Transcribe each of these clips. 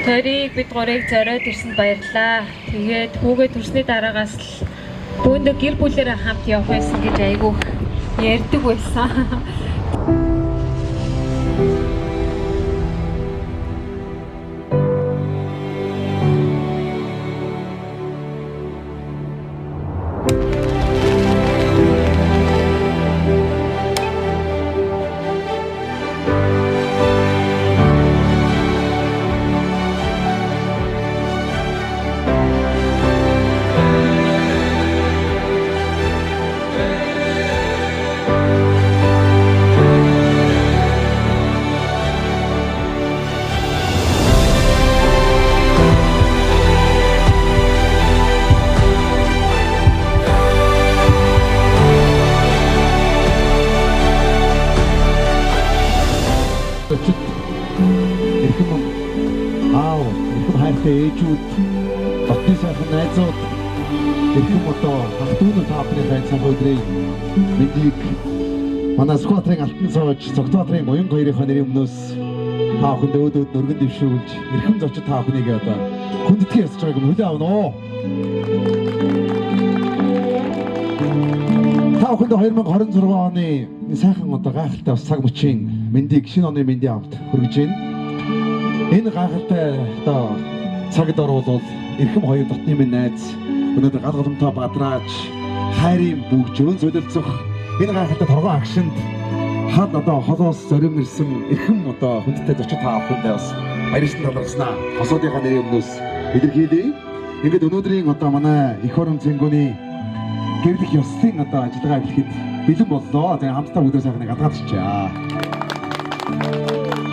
Тойрыг бид гурыг зориод ирсэнд баярлалаа. Тэгээд хүүгээ төрсний дараагаас л бөөндө гэр бүлээрээ хамт явах байсан гэж айгүйх ярьдаг байсан. Зочид эрхэм аав, эрхэм хайртай ээжүүд, дотны сайхан найзууд, эрхэм одоо ах дүү нар та бүхний сайхан өдрийг мэндийг манай Сүхбаатарын алтан цоож, Цогтбаатарын уян хоёрынхоо нэрийн өмнөөс та бүхэнд өөдөөд өргөн дэвшүүлж, эрхэм зочид та бүхнийг одоо хүндэтгэх ёсож байгааг хүлээн авна уу? Та бүхэнд 2026 оны сайхан одоо гайхалтай бас цаг мөчийн мэндийг шинэ оны мэндийн хамт хүргэж байна. Энэ гайхалтай одоо цагт орвол эрхэм хоёр дотны минь найз өнөөдөр гал голомтоо бадрааж хайрын бүгжөөн солилцох энэ гайхалтай торгон агшинд хад одоо холоос зориум ирсэн эрхэм одоо хүндтэй зочид та бүхэндээ бас баярлсан талархснаа хосуудынхаа нэрийн өмнөөс илэрхийлье. Ингээд өнөөдрийн одоо манай эх орон цэнгүүний гэрлэх ёслолын одоо ажиллагаа эхлэхэд бэлэн боллоо. Тэгээ хамтдаа бүгдээ сайхан нэг гадгаад чичээ.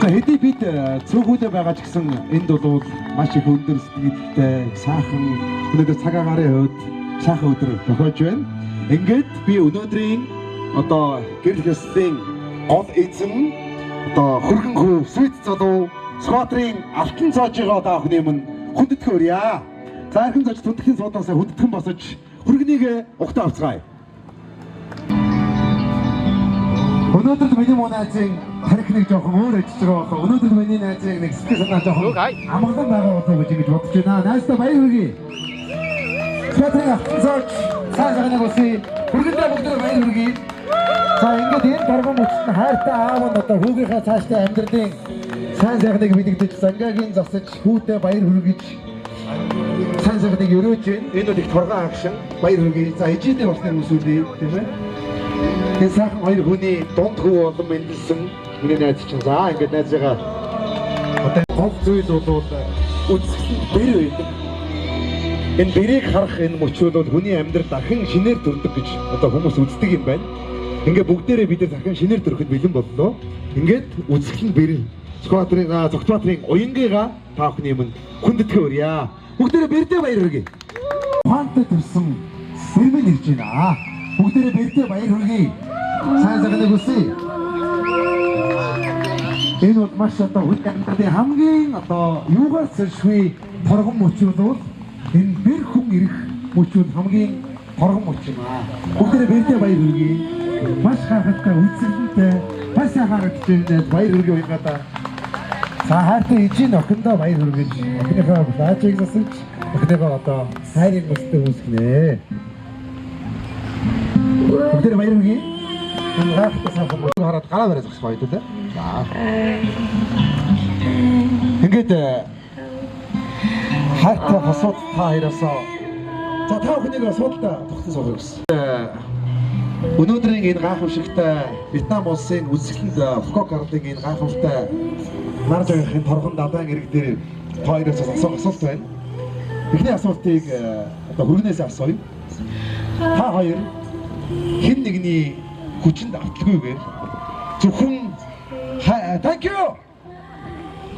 За хэдий бид цөөхүүдээ байгаа ч гэсэн энд бол маш их өндөр сэтгэлтэй сайхан өнөөдөр цаг агаарын хувьд сайхан өдөр тохиож байна. Ингээд би өнөөдрийн одоо гэрлэх ёслолын гол эзэн одоо хөргөн хөв свит залуу Сүхбаатарын алтан цоожигоо та бүхний өмнө хүндэтгэх өрье. За эрхэм зочид хүндэтгэхийн суудаасаа хүндэтгэн босож хөргөнийг угтаа авцгаая. Өнөөдөр миний муу найзын тарих нэг жоохон өөр ажиллаж байгаа баха. Өнөөдөр миний найзын нэг сэтгэл санаа жоохон амгалан байгаа болов гэж ингэж бодож байна. Найздаа баяр хүргэе. Сүхбаатарын алтан цоож сайн сайхныг үсье. Хүргэндээ бүгдээ баяр хүргэе. За ингээд энэ торгон мөчт нь хайртай аав нь одоо хүүгийнхаа цаашдаа амьдралын сайн сайхныг мэдэгдэж зангагийн засаж хүүтэй баяр хүргэж сайн сайхныг өрөөж байна. Энэ бол их торгон агшин баяр хүргэе. За ижийдээ бас нэг үсүүлье тийм ээ. Энэ сайхан хоёр хүний дунд хүү болон мэндэлсэн миний найз чинь за ингээд найзыгаа одоо гол зүйл бол үзэсгэлэнт бэр байдаг. Энэ бэрийг харах энэ мөчүүд бол хүний амьдрал дахин шинээр төрдөг гэж одоо хүмүүс үздэг юм байна. Ингээд бүгдээрээ бид нар дахин шинээр төрөхөд бэлэн боллоо. Ингээд үзэсгэлэнт бэр Сүхбаатарын Цогтбаатарын уянгийгаа та бүхний өмнө хүндэтгэх өрье. Бүгдээрээ бэрдээ баяр хүргэе. Ухаантай төрсөн сэрмэн ирж байна. Бүгдээрээ бэрдээ баяр хүргэе. Сайн сайхныг хүсье. Энэ бол маш одоо хүн амьдралын хамгийн одоо юугаар сэршгүй торгон мөч бол энэ бэр хүн ирэх мөч бол хамгийн торгон мөч юм аа. Бүгдээрээ бэрдээ баяр хүргэе. Маш гайхалтай үзэсгэлэнтэй маш сайхан харагдаж байна. Баяр хүргэе уянгадаа. За хайртай ээжийн охиндоо баяр хүргэж охиныхоо лаажийг засаж охиныхоо одоо хайрын бүстэй үүсгэнэ. Бүгдээрээ баяр хүргэе. Энэ гайхалтай сайхан мөчийг хараад гараа бариад зогсох гоё дээ. За. Ингээд хайртай хосууд та хоёроосоо за та бүхнийг суудалдаа тогтсон суух гэсэн. Өнөөдрийн энэ гайхамшигтай Вьетнам улсын үзэсгэлэнт Фукок арлын энэ гайхамшигтай нар жагахын торгон далайн эрэг дээр та хоёроос асуух асуулт байна. Эхний асуултыг одоо хөргөнөөс асууя. Та хоёр хэн нэгний хүчинд авталгүйгээр зөвхөн thank you.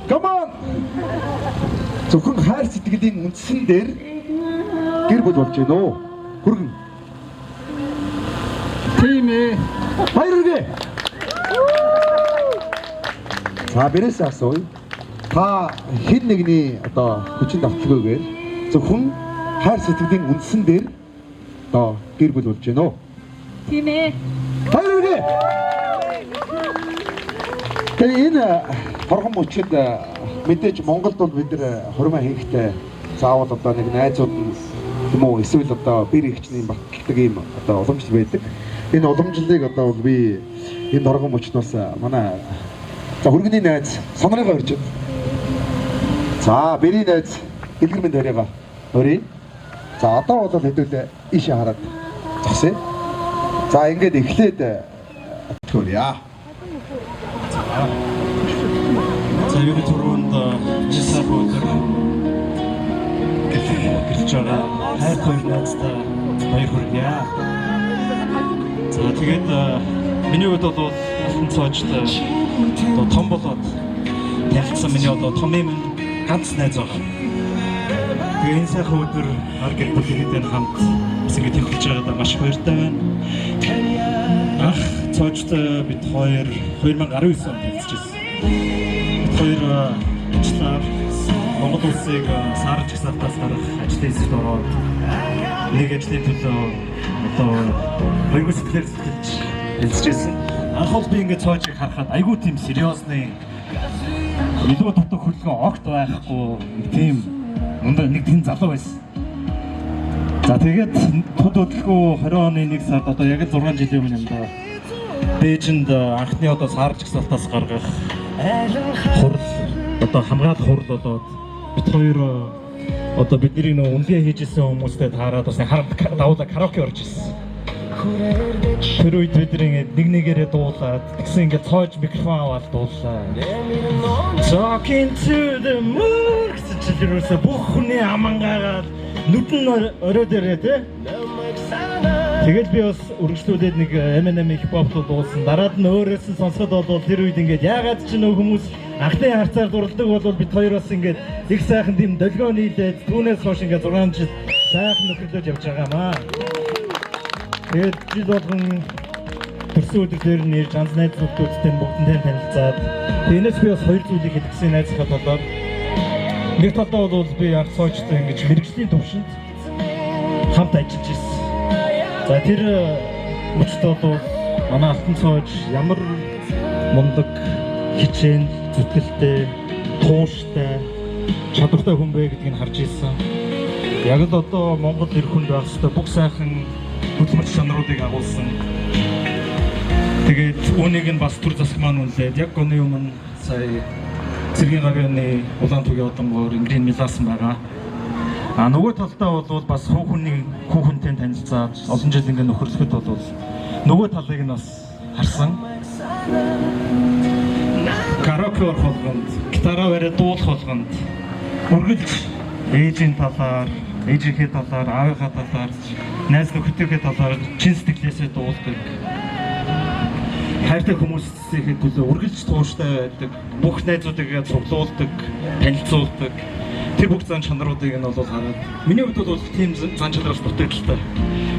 Come on. Зөвхөн хайр сэтгэлийн үндсэн дээр гэр бүл болж байна уу? Хөргөн. Тийм ээ. Баяр хүргэе. За бэрээс асууя. Та хэн нэгний одоо хүчинд авталгүйгээр зөвхөн хайр сэтгэлийн үндсэн дээр одоо гэр бүл болж байна уу? Тийм ээ. Баяр хүргэе. Тэгээ энэ торгон мөчид Мэдээж Монголд бол бид нар хурмаа хийхдээ заавал одоо нэг найзууд нь юм уу эсвэл одоо бэр эгчний баталдаг ийм одоо уламжлал байдаг. Энэ уламжлалыг одоо бол би энэ торгон мөчнөөс манай за хүргэний найз сонорыгоо орж байна. За бэрийн найз дэлгэр мэнд хоригоо оръё. За одоо бол хэдүүлээ ийшээ хараад зогсъё. За ингээд эхлээд төрье. За ер нь түрүүнд жисаа өдөр гэлж байгаа хайр хоёр найзтай баяр хүргье. За тэгээд миний хувьд бол алтан цоожтой одоо том болоод танилцсан миний одоо томын минь ганц найз байна. Тэгээ энэ сайхан өдөр ар гэр бүлийнхээ хамт бас ингэ тэмдэглэж байгаадаа маш баяртай байна. Анх цоожтой бид хоёр 2019 онд танилцчихсан. Бид хоёр ажиллаар Монгол улсыг сар жагсаалтаас гаргах ажлын хэсэгт ороод нэг ажлын төлөө одоо хоёргүй сэтгэлээр зүтгэж хэлцээжсэн. Анх бол би ингээд цоожийг харахад айгүй тийм сериосны илүү дутуу хөдөлгөөн огт байхгүй нэг тийм өндөр нэг тийм залуу байсан. За тэгээд туд хөдөлгөөн 20 оны 1 сард одоо яг л 6 жилийн өмнө юм да. Бээжинд анхны одоо сар жагсаалтаас гаргах хурал одоо хамгаалах хурал болоод бид хоёр одоо бидний нөө үнэлгээ хийжсэн хүмүүстэй таарад бас давуулаа караоке орж ирсэн. Тэр үед бид нар ингээд нэг нэгээрээ дуулаад тэгсэн ингээд цоож микрофон аваад дууллаа. Talking to the moon гэсэн чинь ерөөсөө бүх хүний амангаагаад нүд нь орой дээрээ те. Тэгэл би бас үргэлжлүүлээд нэг Eminem хип хоп руу дуулсан. Дараад нь өөрөөс нь сонсоход бол тэр үед ингээд яагаад ч нөө хүмүүс анхны харцаар дурладаг бол бид хоёр бас ингээд их сайхан тийм долгио нийлээд түүнээс хойш ингээд 6 жил сайхан нөхөрлөж явж байгаа маа. Тэгээд жил болгон төрсөн өдөр дээр нь ирж ганц найз нөхдөдтэй нь бүгдэнтэй танилцаад энэс би бас хоёр зүйлийг хэлэх гэсэн найзынхаа талаар. Нэг талдаа бол би анх цоожтой ингэж мэргэжлийн төвшөнд хамт ажиллаж ирсэн. За тэр мөчт бол манай алтан цоож ямар мундаг хичээн зүтгэлтэй, тууштай, чадвартай хүн бэ гэдгийг харж ирсэн. Яг л одоо Монгол эр хүнд байх ёстой бүх сайхан хөдөлмөрч чанаруудыг агуулсан. Тэгээд үүнийг нь бас төр засаг маань үнэлээд яг оны өмнө сая цэргийн гавьяаны улаан тугийн одонгоор ингрийн милаасан байгаа. А нөгөө талдаа бол бас хүүхэнтэй танилцаад олон жил ингэ нөхөрлөхөд бол нөгөө талыг нь бас харсан. Караоке орох болгонд, гитараа бариад дуулах болгонд үргэлж ээжийн талаар, ээжийнхээ талаар, аавынхаа талаар, найз нөхдөдийнхээ талаар чин сэтгэлээсээ дуулдаг. Хайртай хүмүүсийнхээ төлөө үргэлж тууштай байдаг. Бүх найзуудыгаа цуглуулдаг, танилцуулдаг. Тэр бүх зан чанаруудыг нь бол хараад миний хувьд бол тийм зан чанараас дутагдaltaй.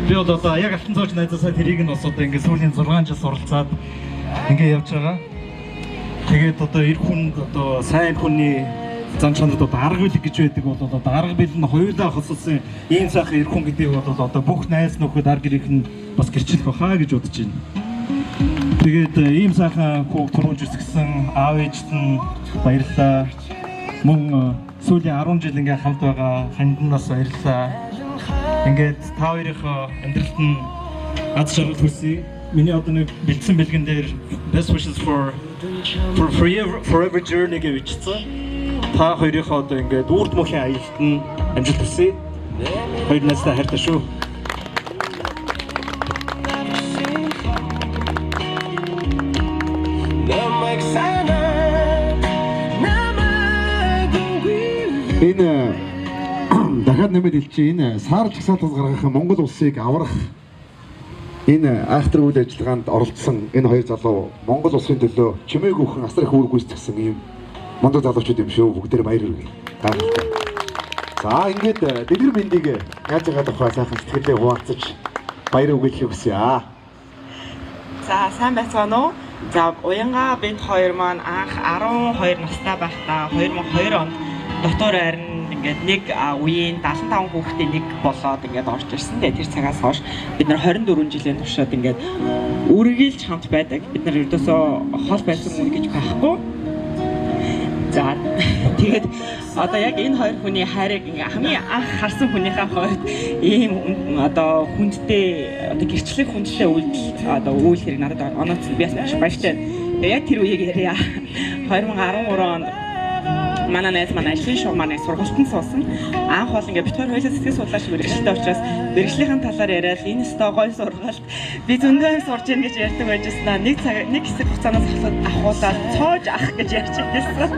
Би бол одоо яг алтан цоож найзаасаа тэрийг нь бас одоо ингээд сүүлийн 6 жил суралцаад ингээд явж байгаа. Тэгээд одоо эр хүнд одоо сайн хүний зан чанарт одоо арга бэлэг гэж байдаг бол одоо арга бэлэг нь хоёулаа хосолсон ийм сайхан эр хүн гэдгийг бол одоо бүх найз нөхөд ар гэрийнх нь бас гэрчлэх баха гэж бодож байна. Тэгээд ийм сайхан хүүг түрүүлж өсгсөн аав ээжд нь баярлалаа. Мөн сүүлийн 10 жил ингээ хамт байгаа ханд нь бас баярлалаа. Ингээд та хоёрынхоо амьдралд нь аз жаргал хүсье. Миний одоо нэг бэлдсэн бэлгэн дээр best wishes for forever forever journey гэж бичсэн. Та хоёрынхоо одоо ингээд үрд мөхийн аялалд нь амжилт хүсье. Хоёр найзтай хайртай шүү. Энэ дахиад нэмээд хэлчихье. Энэ сар жагсаалтаас гаргах Монгол улсыг аврах энэ айхтар үйл ажиллагаанд оролцсон энэ хоёр залуу Монгол улсын төлөө чимээгүйхэн асар их үүрэг гүйцэтгсэн ийм мундаг залуучууд юм шүү. Бүгдээр баяр хүргэе. Гайхалтай. За ингээд дэлгэр мэндийг найзынхаа тухай сайхан сэтгэлээ хуваалцаж баяр өгөөлхийг хүсье. За сайн байцгаана уу? За уянга бид хоёр маань анх 12 настай байхдаа 2002 онд дотор байранд ингээд нэг үеийн 75 хүүхдийн нэг болоод ингээд орж ирсэн. Тэгээд тэр цагаас хойш бид нар 24 жилийн туршид ингээд үргэлж хамт байдаг. Бид нар ердөөсөө хол байсан үе гэж байхгүй. За тэгээд одоо яг энэ хоёр хүний хайрыг ингээ хамгийн анх харсан хүнийхээ хувьд ийм одоо хүндтэй одоо гэрчлэг хүндтэй үйлдэл одоо үйл хэрэг надад онооцсон, би бас маш баяртай. Тэгээд яг тэр үеийг ярья. 2013 онд манай найз манай ажлын шугам манай сургалтанд суусан. Анх бол ингээ бид хоёр хоёулаа сэтгэл судлаач мэргэжилтэй учраас мэргэжлийнхэн талаар яриад энэ өстой гоё сургалт би зөндөө юм сурж ийн гэж ярьдаг байжсэн аа. Нэг цаг нэг хэсэг хугацаанаас ахуулаад цоож ах гэж ярьж байсан.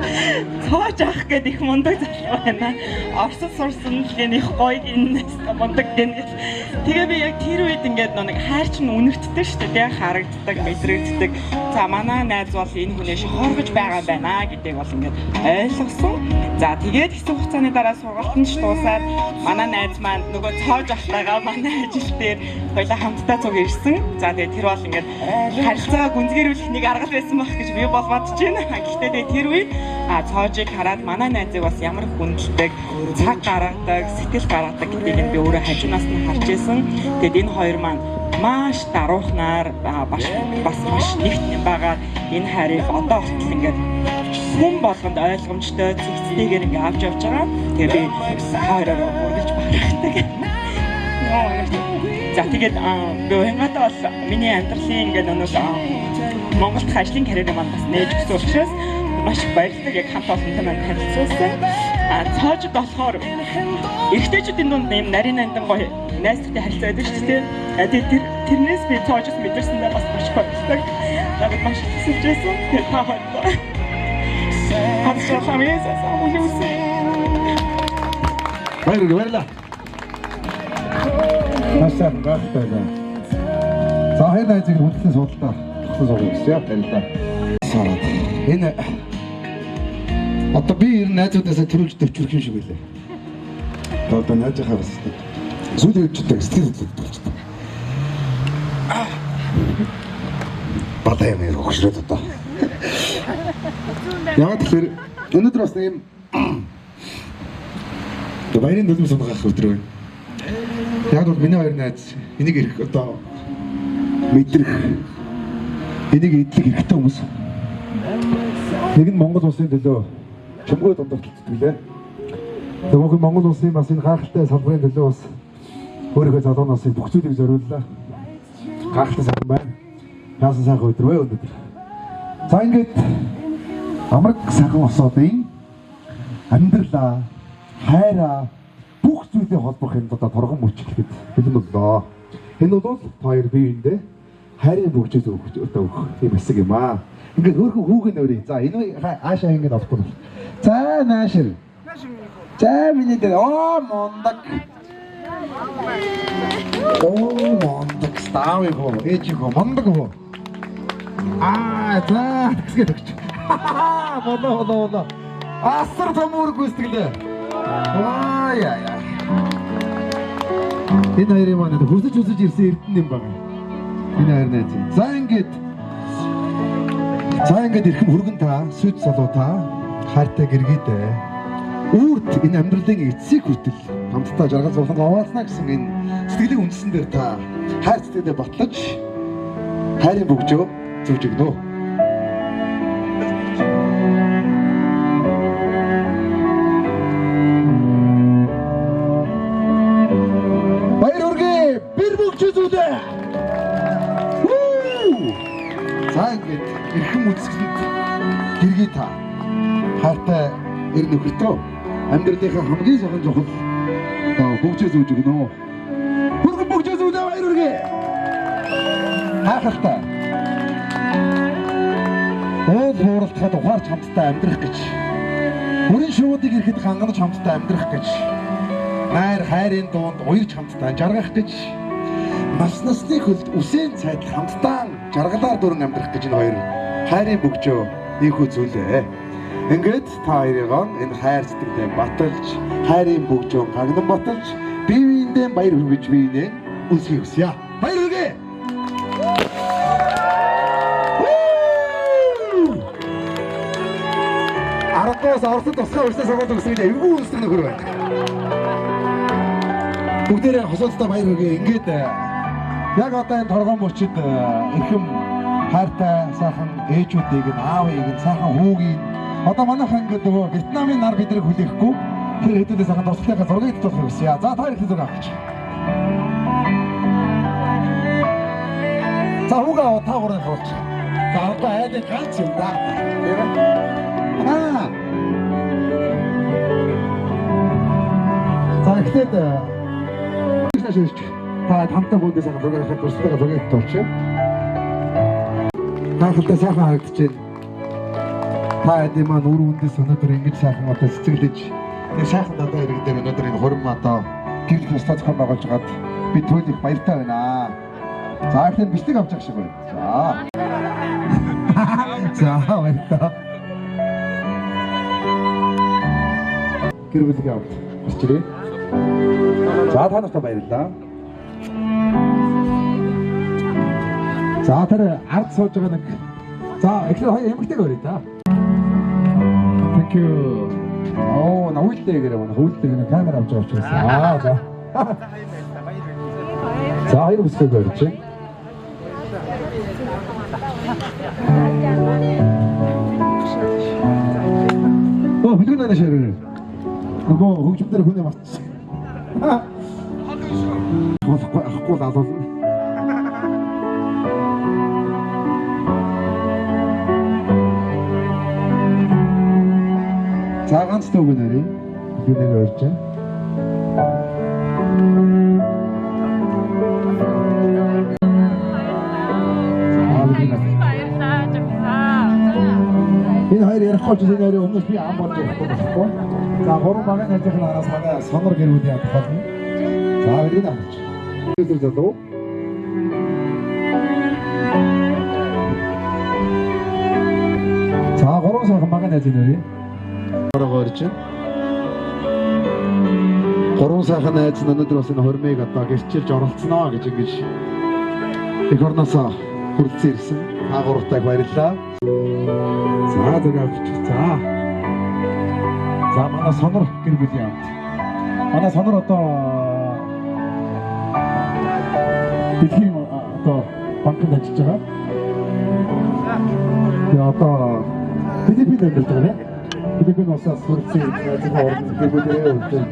Цоож ах гэдэг их мундаг залуу байна. Оросд сурсан л гэн их гоё гин мундаг гин гэж. Тэгээ би яг тэр үед ингээд нэг хайр чинь үнэртдэг шүү дээ. Харагддаг, мэдрэгддэг. За манай найз бол энэ хүнээ шохоргож байгаа юм байна гэдгийг бол ингээд ойлгосон. За тэгээд хэсэг хугацааны дараа сургалтанд ч дуусаад манай найз маань нөгөө цоож ахтайгаа манай ажил дээр хоёлаа хамтдаа цуг ирсэн. За тэгээд тэр бол ингээд харилцаагаа гүнзгийрүүлэх нэг арга байсан байх гэж би бол бодож байна. Гэхдээ тэгээд тэр үед цоожийг хараад манай найзыг бас ямар хүндэлдэг, цаг гаргадаг, сэтгэл гаргадаг гэдгийг нь би өөрөө хажуунаас нь харж байсан. Тэгээд энэ хоёр маань маш даруухнаар бас маш нэгт байгаа энэ хайрыг одоо хүртэл ингээд хүн болгонд ойлгомжтой зэгцтэйгээр ингээд авч явж байгаа. Тэгээ би хоёроор үргэлж бахархдаг. За тэгээд би уянгатай бол миний амьдралын ингээд нэг Монголд ажлын карьерийг маань бас нээж өгсөн учраас маш их баярлалаа. Яг хамт олонтой маань танилцуулсан. Цоожид болохоор эрэгтэйчүүдийн дунд ийм нарийн нандин гоё найзтай харилцаа байдаг шүү дээ. Тэгээд тэрнээс би цоожос мэдэрсэндээ бас маш их баярлалаа. Надад маш их тусалж байсан. Тэгээд та хоёртой. Баярлалаа. Маш сайхан гайхалтай байлаа. За хоёр найзыг хүндлэн суудалтай тогтсон суугыг хүсье. Баярлалаа. Сараад. Энэ одоо би ер нь найзуудаасаа төрүүлж төвчрөх юм шиг байлаа. Одоо найзынхаа бас сүүлийн үед сэтгэл хөдлөлт болчихсон. Бадаа юм ярих хөшрөөд одоо. Яг тэгэхээр өнөөдөр бас нэг юм баярын төлөв сунгаах өдөр байна. Яг бол миний хоёр найз энийг ирэх одоо мэдрэх энийг эдлэх хэрэгтэй хүмүүс. Нэг нь Монгол улсын төлөө чөмгөө дундагт зүтгэлээ. Нөгөөх нь Монгол улсын бас энэ гайхалтай салбарын төлөө бас өөрийнхөө залуу насыг бүх зүйлийг зориуллаа. Гайхалтай сайхан байна. Яасан сайхан өдөр вэ өнөөдөр. За ингээд амраг сайхан осоодын амьдралаа, хайраа бүх зүйлээ холбох юм одоо торгон мөч гэхэд бэлэн боллоо. Энэ бол та хоёр бие биендээ хайрын бөгжөө өгөх одоо өгөх юм хэсэг юм аа. Ингээд хөөрхөн хүүгэн өөрий. За энэ аашаа ингээд олохгүй. За наашир. За миний дээр оо мундаг. Оо мундаг ставыг хоо ээж хоо мундаг хоо. Аа за тэгсгээ төгч. Болоо болоо болоо. Асар том үүрэг гүйцэтгэлээ. Аа яа яа. Энэ хоёрын маань хүсэж хүсэж ирсэн эрдэнэ юм байна. Энэ хоёр найз. За ингээд эрхэм хүргэн та, сүд залуу та, хайртай гэргийдээ. Үүрт энэ амьдралын эцсийг хүртэл хамтдаа жаргал зовлон хаваалцна гэсэн энэ сэтгэлийн үндсэн дээр та хайр сэтгэлээ батлаж хайрын бөгжөө зүүж өгнө. Баяр хүргэе! Бэр бөгжөө зүүлээ! За ингээд эрхэм үзэсгэлэнт гэргий та хайртай эр нөхөртөө амьдралынхаа хамгийн сайхан чухал одоо бөгжөө зүүж өгнө. Хүргэн бөгжөө зүүлээ баяр хүргэе! Хайхалтай. Уул хууралтахад ухаарч хамтдаа амьдрах гэж. Бүрэн шуудыг ирэхэд ханганаж хамтдаа амьдрах гэж. Найр хайрын дунд уярч хамтдаа жаргах гэж. Нас насны хөлд үсээн цайдал хамтдаа жаргалаар дүүрэн амьдрах гэж энэ хоёр хайрын бөгжөө ийхүү зүйлээ. Ингээд та хоёрыгоо энэ хайр сэтгэлээ баталж, хайрын бөгжөө гагнан баталж, бие биендээ баяр хүргэж биенээ үлсхийг хүсье. Баяр хүргэе! Аргаас Оросд тусгай урьдчилан сургууль өгсөн гэж эвгүй үнсдэг нөхөр байна. Бүгдээрээ хосуудтай баяр хүргэе. Ингээд яг одоо энэ торгон мөчид эрхэм хайртай сайхан ээжүүдийг нь аавыг нь сайхан хүүгийг Одоо манайхан ингээд нөгөө Вьетнамын нар биднийг хүлээхгүй. Тэр хэдүүлээ сайхан дурсгалынхаа зургийг татах гэсэн. За, та хоёр зураг авчих. За, хүүгээ аваа, та гурыг хавуулчих. За, одоо айлын ганц юм да. Тийм ээ. Аа. За, эхлээд ширч. Та хамтаа бүгдээ сайхан зураг авах, дурсгалынхаа зургийг татуулчих. Гайхалтай сайхан харагдаж байна. Та хэдийн маань үр үндэс өнөөдөр ингэж сайхан одоо цэцэглэж тэг сайхан дадаа иргэн дээр өнөөдөр энэ хурим одоо гэрлэх ёстой зохион байгуулж байгаад би түүнд их баяртай байна. За, эхлээд бичлэг авч явах шиг байна. За. За, баярлалаа. Гэр бүлийг авч гарч ирээ. За, та нарт баярлалаа. За, тэр ард сууж байгаа нэг. За, эхлээд хоёр эмэгтэйг өрье да. Thank you. Оо, на үйлдэл гэрээ манай үйлдэл гэнэ камер авч байгаа учраас. Аа, за. За, хоёр бүсгүйг өрж байна. Оо, бүлгэн нана ширээ. Нөгөө хөгжимдөр хүнээ мартчихсан. Болохгүй авахгүй л алуулна. За, ганц төвгөн өрье. Бүлгэн нэг өрж байна. За, бүлгэн нэг. Баярлалаа, жагсаа. Энэ хоёр ярихгүй ч энэ хоёрын өмнөөс би ам болж ярихгүй болохгүй. За, гурван багын найзын араас манай сонор гэр бүлийн ядах болно. За, бүлгэн авч. Тэр залуу. За, гурван сайхан багын найзын өрье. Орогоо орж байна. Гурван сайхан найз нь өнөөдөр бас энэ хормыг одоо гэрчилж оролцсноо гэж ингэж эх орноос хүрэлцэн ирсэн. Та гуравтайг баярлалаа. За, зүг авч. За. За, манай сонор гэр бүлийн хамт. Манай сонор одоо дэлхийн одоо банкнд ажиллаж байгаа. Тэгээ одоо Филиппинд амьдарч байгаа юм. Филиппин улсаас хүрэлцэн ирсэн найзын орон гэр бүлээ үлдээж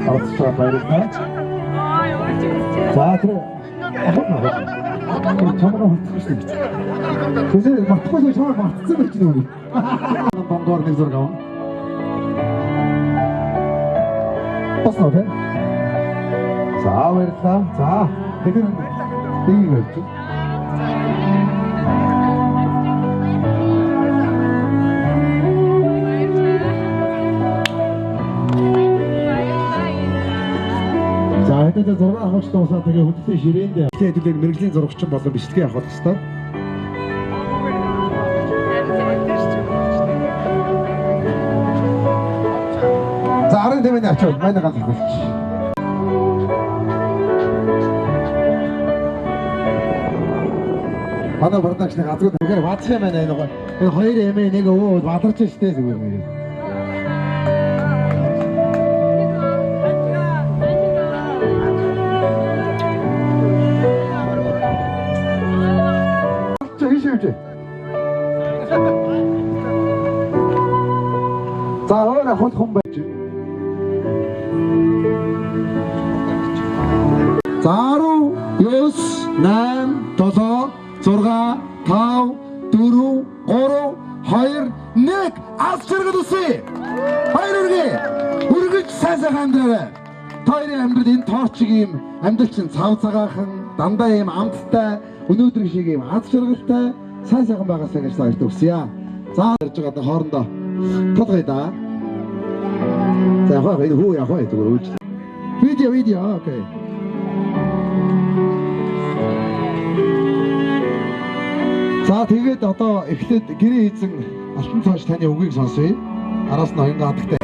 оролцож байгаа, баярлалаа. За, тэр ахна. Тэр чамраа хүртэх шүү дээ. Тэгэхээр мартахгүй л чамраа мартсан байж нүг. Бонгоор нэг зураг авна. Бас нөө тэ. За, баярлалаа. За, тэгэхээр нэг болж. За, хэдүүлээ зураг авахч дуусаа, тэгээ хөдөлсөн ширээнд. Тэгээ хэдүүлээ мэргэжлийн зурагчин болон бичлэгээ авах хэрэгтэй. За, арын тэмээний ачаад манай ганц ахуулчих. Манай production газрууд тэгэхээр бадрах юм байна энэ гоо. Энэ хоёр эмээ нэг өвөө бадарч штэ зүгээр нэр. Чи хийш явж. За, өөр ахуул хүн байж. За, 10 9 8 7 6 5 4 3 2 1 аз жаргал үсэ. Баяр хүргэе. Үргэлж сайн сайхан амьдраарай. Та хоёрын амьдрал энэ торт шиг юм амьдрал чинь цав цагаахан, дандаа юм амттай, өнөөдөр шиг юм аз жаргалтай, сайн сайхан байгаасай гэж та хоёрт хүсье. За, ярьж байгаа одоо хоорондоо толгой да. За, явах энэ хүү явах зүгээр үйлч. Видео, видео, okay. За, тэгээд одоо эхлээд гэрээ эзэн Алтан цааш таны үгийг сонсъё. Араас нь оюун гадагтай.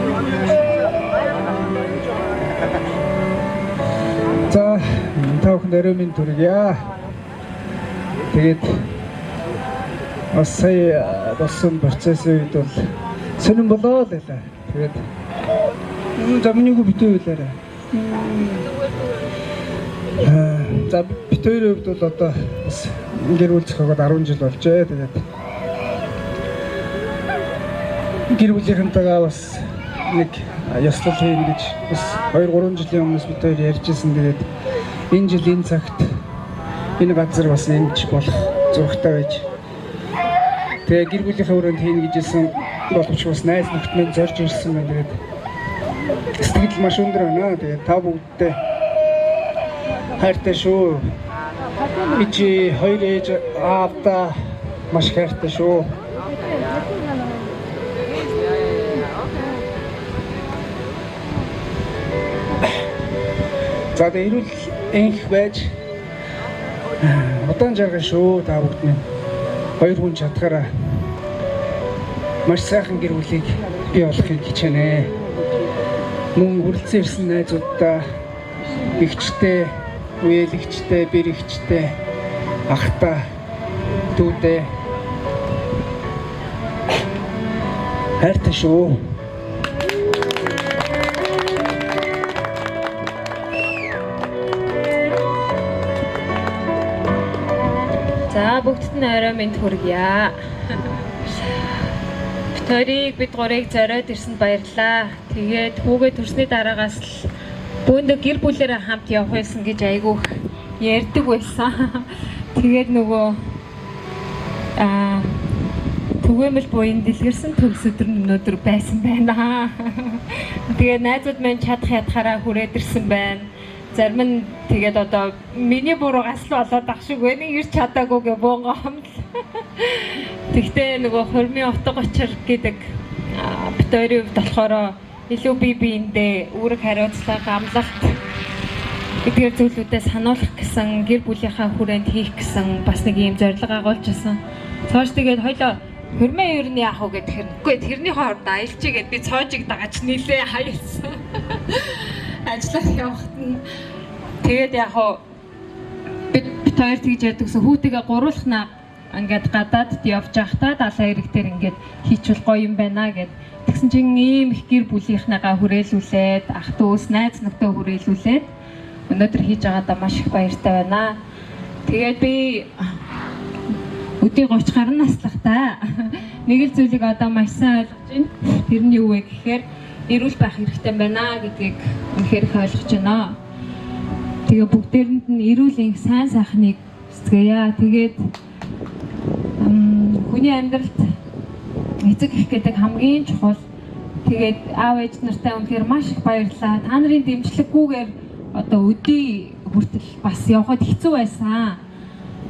За, та бүхэнд орой минь төргийа. Тэгээд бас сая болсон процессын үед бол сонирн болоо л байлаа. Тэгээд за, миний хүү битүү байлаарай. За, бит хоёрын хувьд бол одоо бас гэр бүл зохиогоод 10 жил болжээ. Тэгээд Гэр бүлийнхэнтэйгээ бас нэг ёслол хийнэ гэж бас 2 3 жилийн өмнөөс бид хоёр ярьж ирсэн. Тэгээд энэ жил энэ цагт энэ газар бас ингэж болох зурагтай байж. Тэгээ гэр бүлийнхээ өрөөнд хийнэ гэж хэлсэн боловч бас найз нөхд минь зорж ирсэн байна. Тэгээд сэтгэл маш өндөр байна. Тэгээд та бүгдтэй хайртай шүү. Ичи хоёр ээж аавдаа маш хайртай шүү. За тэгээ эрүүл энх байж удаан жаргал шүү та бүгд минь. Хоёр хүн чадхаараа маш сайхан гэр бүлийг бий болохыг хичээнэ. Мөн хүрэлцэн ирсэн найзууддаа эгчтэй, үеэлэгчтэй, бэрэгчтэй, ахта, дүүдээ хайртай шүү. За бүгдд нь орой минь хүргье. Бид хоёрыг бид гурыг зориод ирсэнд баярлалаа. Тэгээд хүүгээ төрсний дараагаас л бөөндө гэр бүлээрээ хамт явах байсан гэж айгүйх ярьдаг байсан. Тэгээд нөгөө аа түгээмэл буян дэлгэрсэн төгс өдөр нь өнөөдөр байсан байна. Тэгээд найзууд маань чадах ядахаараа хүрээд ирсэн байна. Зарим нь тэгээд одоо миний буруугаас л болоод ах шиг байна. Ирч чадаагүй гэ буунгоо хомдол. Тэгтээ нөгөө хормын утга учир гэдэг бит хоёрын хувьд болохоор илүү бие биендээ үүрэг хариуцлага, амлалт эдгээр зүйлүүдээ сануулах гэсэн гэр бүлийнхаа хүрээнд хийх гэсэн бас нэг ийм зорилго агуулж байсан. Цааш тэгээд хоёлоо хормоо ер нь яах вэ гэхээр үгүй тэрний хооронд аялчий гэд би цоожиг дагаж нилээ хаялсан. Ажиллах явахт нь тэгээд яг хуу бид хоёр тэгж ярьдаг гэсэн хүүтэйгээ гуруулхнаа ингээд гадаадд явж байхдаа далайн эрэг дээр ингээд хийчихвэл гоё юм байна гэд. Тэгсэн чинь ийм их гэр бүлийнхнээгаа хүрээлүүлээд ах дүүс найз нөхдөд хүрээлүүлээд өнөөдөр хийж байгаадаа маш их баяртай байна. Тэгээд би өдий 30 гаруй наслахтай. Нэг л зүйлийг одоо маш сайн ойлгож байна. Тэр нь юу вэ гэхээр эрүүл байх хэрэгтэй байна гэдгийг үнэхээр их ойлгож байна. Тэгээ бүгдээрэнд нь эрүүл энх сайн сайхныг хүсгэе. Тэгээд хүний амьдралд эцэг их гэдэг хамгийн чухал. Тэгээд аав ээж нартай үнэхээр маш их баярлалаа. Та нарын дэмжлэггүйгээр одоо өдий хүртэл бас явхад хэцүү байсан.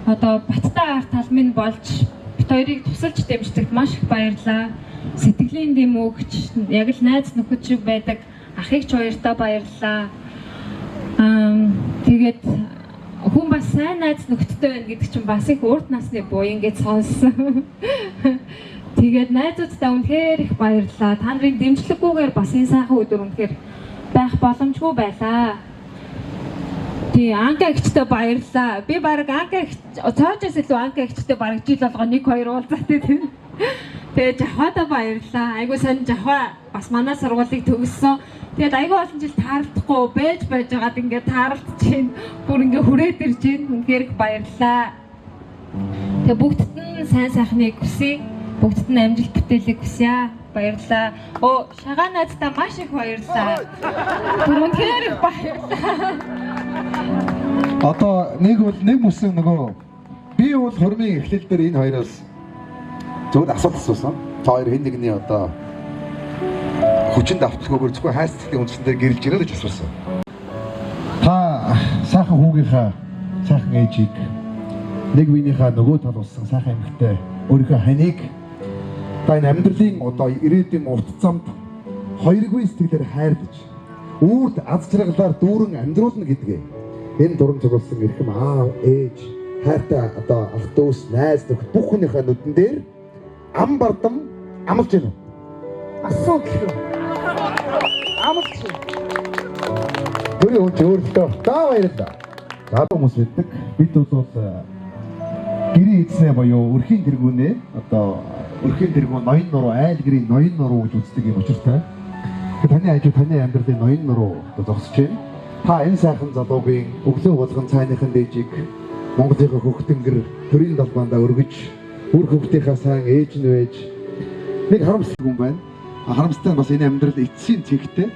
Одоо баттай арт тал минь болж бит хоёрыг тусалж дэмждэгт маш их баярлалаа. Сэтгэлийн дэм өгч яг л найз нөхөд шиг байдаг ахыг ч хоёртаа баярлалаа. Тэгээд хүн бас сайн найз нөхдөдтэй байна гэдэг чинь бас их урт насны буян гэж сонссон. Тэгээд найзуудтай үнэхээр их баярлалаа. Та нарын дэмжлэггүйгээр бас энэ сайхан өдөр үнэхээр байх боломжгүй байлаа. Тий, Анка эгчтэй баярлалаа. Би баг Анка эгч цоожоос илүү Анка эгчтэй баг жил болгоо 1 2 уулзаатай тийм. Тэгээд Жавхаадаа баярлалаа. Айгуу сайн Жавхаа бас манай сургуулийг төгссөн. Тэгээд айгуу олон жил таарлахгүй байж байгаад ингээд таарлт чинь бүр ингээд хүрээд ирж байна. Үнэхээр их баярлалаа. Тэгээд бүгдд нь сайн сайхныг хүсье. Бүгдд нь амжилт бүтээлийг хүсье. Баярлалаа. Оо, шагаа найздаа маш их баярлалаа. Бүр үнэхээр их баярлалаа. Одоо нэг бол нэг мөсөн нөгөө би бол хормын эхлэл дээр энэ хоёроос зөвхөн асуулт асуусан. Та хоёр хэн нэгний одоо хүчин давталгүйгээр зөвхөн хайр сэтгэлийн үндсэн дээр гэрэлж ирээ гэж асуусан. Та сайхан хүүгийнхаа сайхан ээжийг нэг биенийхээ нөгөө тал болсон сайхан эмэгтэй өөрийнхөө ханыг та энэ амьдралын одоо ирээдүйн урт замд хоёргүй сэтгэлээр хайрлаж үрд аз жаргалаар дүүрэн амьдруулна гэдгээ энэ дуран цугласан эрхэм аав ээж хайртай одоо ах дүүс найз нөхөд бүх хүнийхээ нүдэн дээр ам бардам амлаж байна уу? Асуудалгүй. Амлаж. Төрийн хүн чи өөртөө та баярлалаа. За хүмүүс мэддэг. Бид бол гэрийн эзнээ буюу өрхийн тэргүүнээ одоо өрхийн тэргүүн ноён нуруу айл гэрийн ноён нуруу гэж үздэг юм учиртай. Тэгэхээр таны хажуу таны амьдралын ноён нуруу одоо зогсож байна. Та энэ сайхан залуугийн өглөө болгон цайныхан дээжийг Монголынхаа хөхтөнгөр төрийн далбаандаа өргөж үр хөвгтийнхаа сайн ээж нь байж нэг харамсалтай хүн байна. Харамсалтай нь бас энэ амьдрал эцсийн цэгтэй.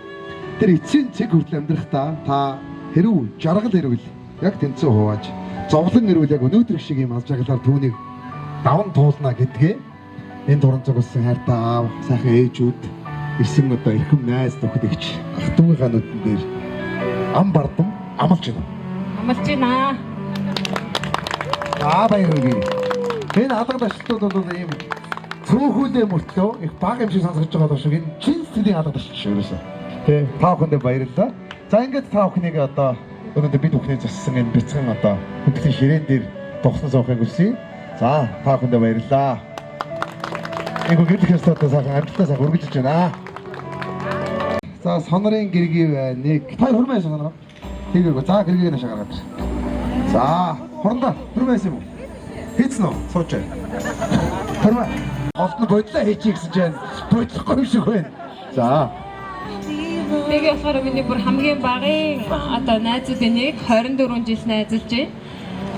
Тэр эцсийн цэг хүртэл амьдрахдаа та хэрв жаргал ирвэл яг тэнцүү хувааж, зовлон ирвэл яг өнөөдөр шиг юм аз жаргалаар түүнийг даван туулна гэдгээ энэ дуран зүгэлсэн хайртай аав, сайхан ээжүүд, ирсэн одоо эрхэм найз нөхөд эгч ах дүүгийнхаа нүдэн дээр ам бардам амлаж байна. Амлаж байна. За, баяр хүргэе. Энэ алга дашлтууд бол ийм цөөхөлөө мөртлөө их бага юм шиг сонсогдож байгаа даа шиг энэ чин сэтгэлийн алга дашлт шүү ерөөсөө. Тэ, та бүхэндээ баярлалаа. За, ингээд та бүхнийг одоо өнөөдөр бид бүхний зассан энэ бяцхан одоо хүндэтгэлийн ширээн дээр тогсон суухыг хүсье. За, та бүхэндээ баярлалаа. Энийг гэрлэх ёстой одоо сайхан амжилттай сайхан үргэлжилж байна. За, сонорын гэргий байна. Нэг. Та хөрмөө яасан сонороо? Тэгээгүй. За, гэргийг нэшээ гаргаад ир. За, хурандаа хөрмөө яасан юм уу? Хийцэн үү? Сууж бай. Хөрмөө. Голд нь бодлоо хийчих гэсэн чинь бодлохгүй юм шиг байна. За. Нэг болохоор миний бүр хамгийн багын одоо найзуудын нэг 24 жил найзалж байна.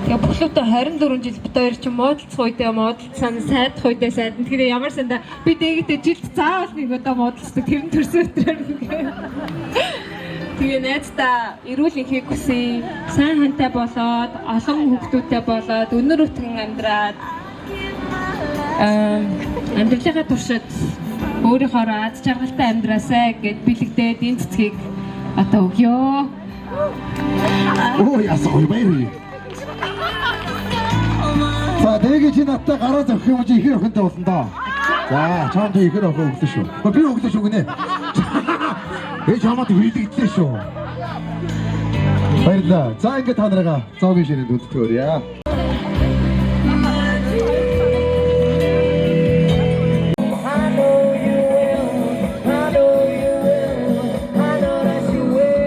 Тэгээ бүхлөтөө 24 жил бид хоёр чинь муудалцах үедээ муудалцсан, сайдах үедээ сайдна. Тэгэхээр ямар санда би дэгдээ жилд заавал нэг удаа муудалцдаг. Тэр нь төрсөн өдрөөр. Тэгээ найздаа эрүүл энхийг хүсье. Сайн хантай болоод, олон хүүхдүүдтэй болоод, өнөр өтгөн амьдраад амьдралынхаа туршид өөрийнхөө аз жаргалтай амьдраасай гэд бэлэгдээд энэ цэцгийг одоо өгөө. Оо, яасан гоё, баяр хүргэе. За, тэгээ чи надтай гараа зохих юм чи ихэр охинтой болно доо. За, чам чи ихэр охин өглөө шүү. Би өглөө шүү гинэ. Би чамд бэлэгдлээ шүү. Баярлалаа. За, ингээд та нарыгаа зоогийн ширээнд үлдтөөрье. I know you will, I know you will, I know that you will.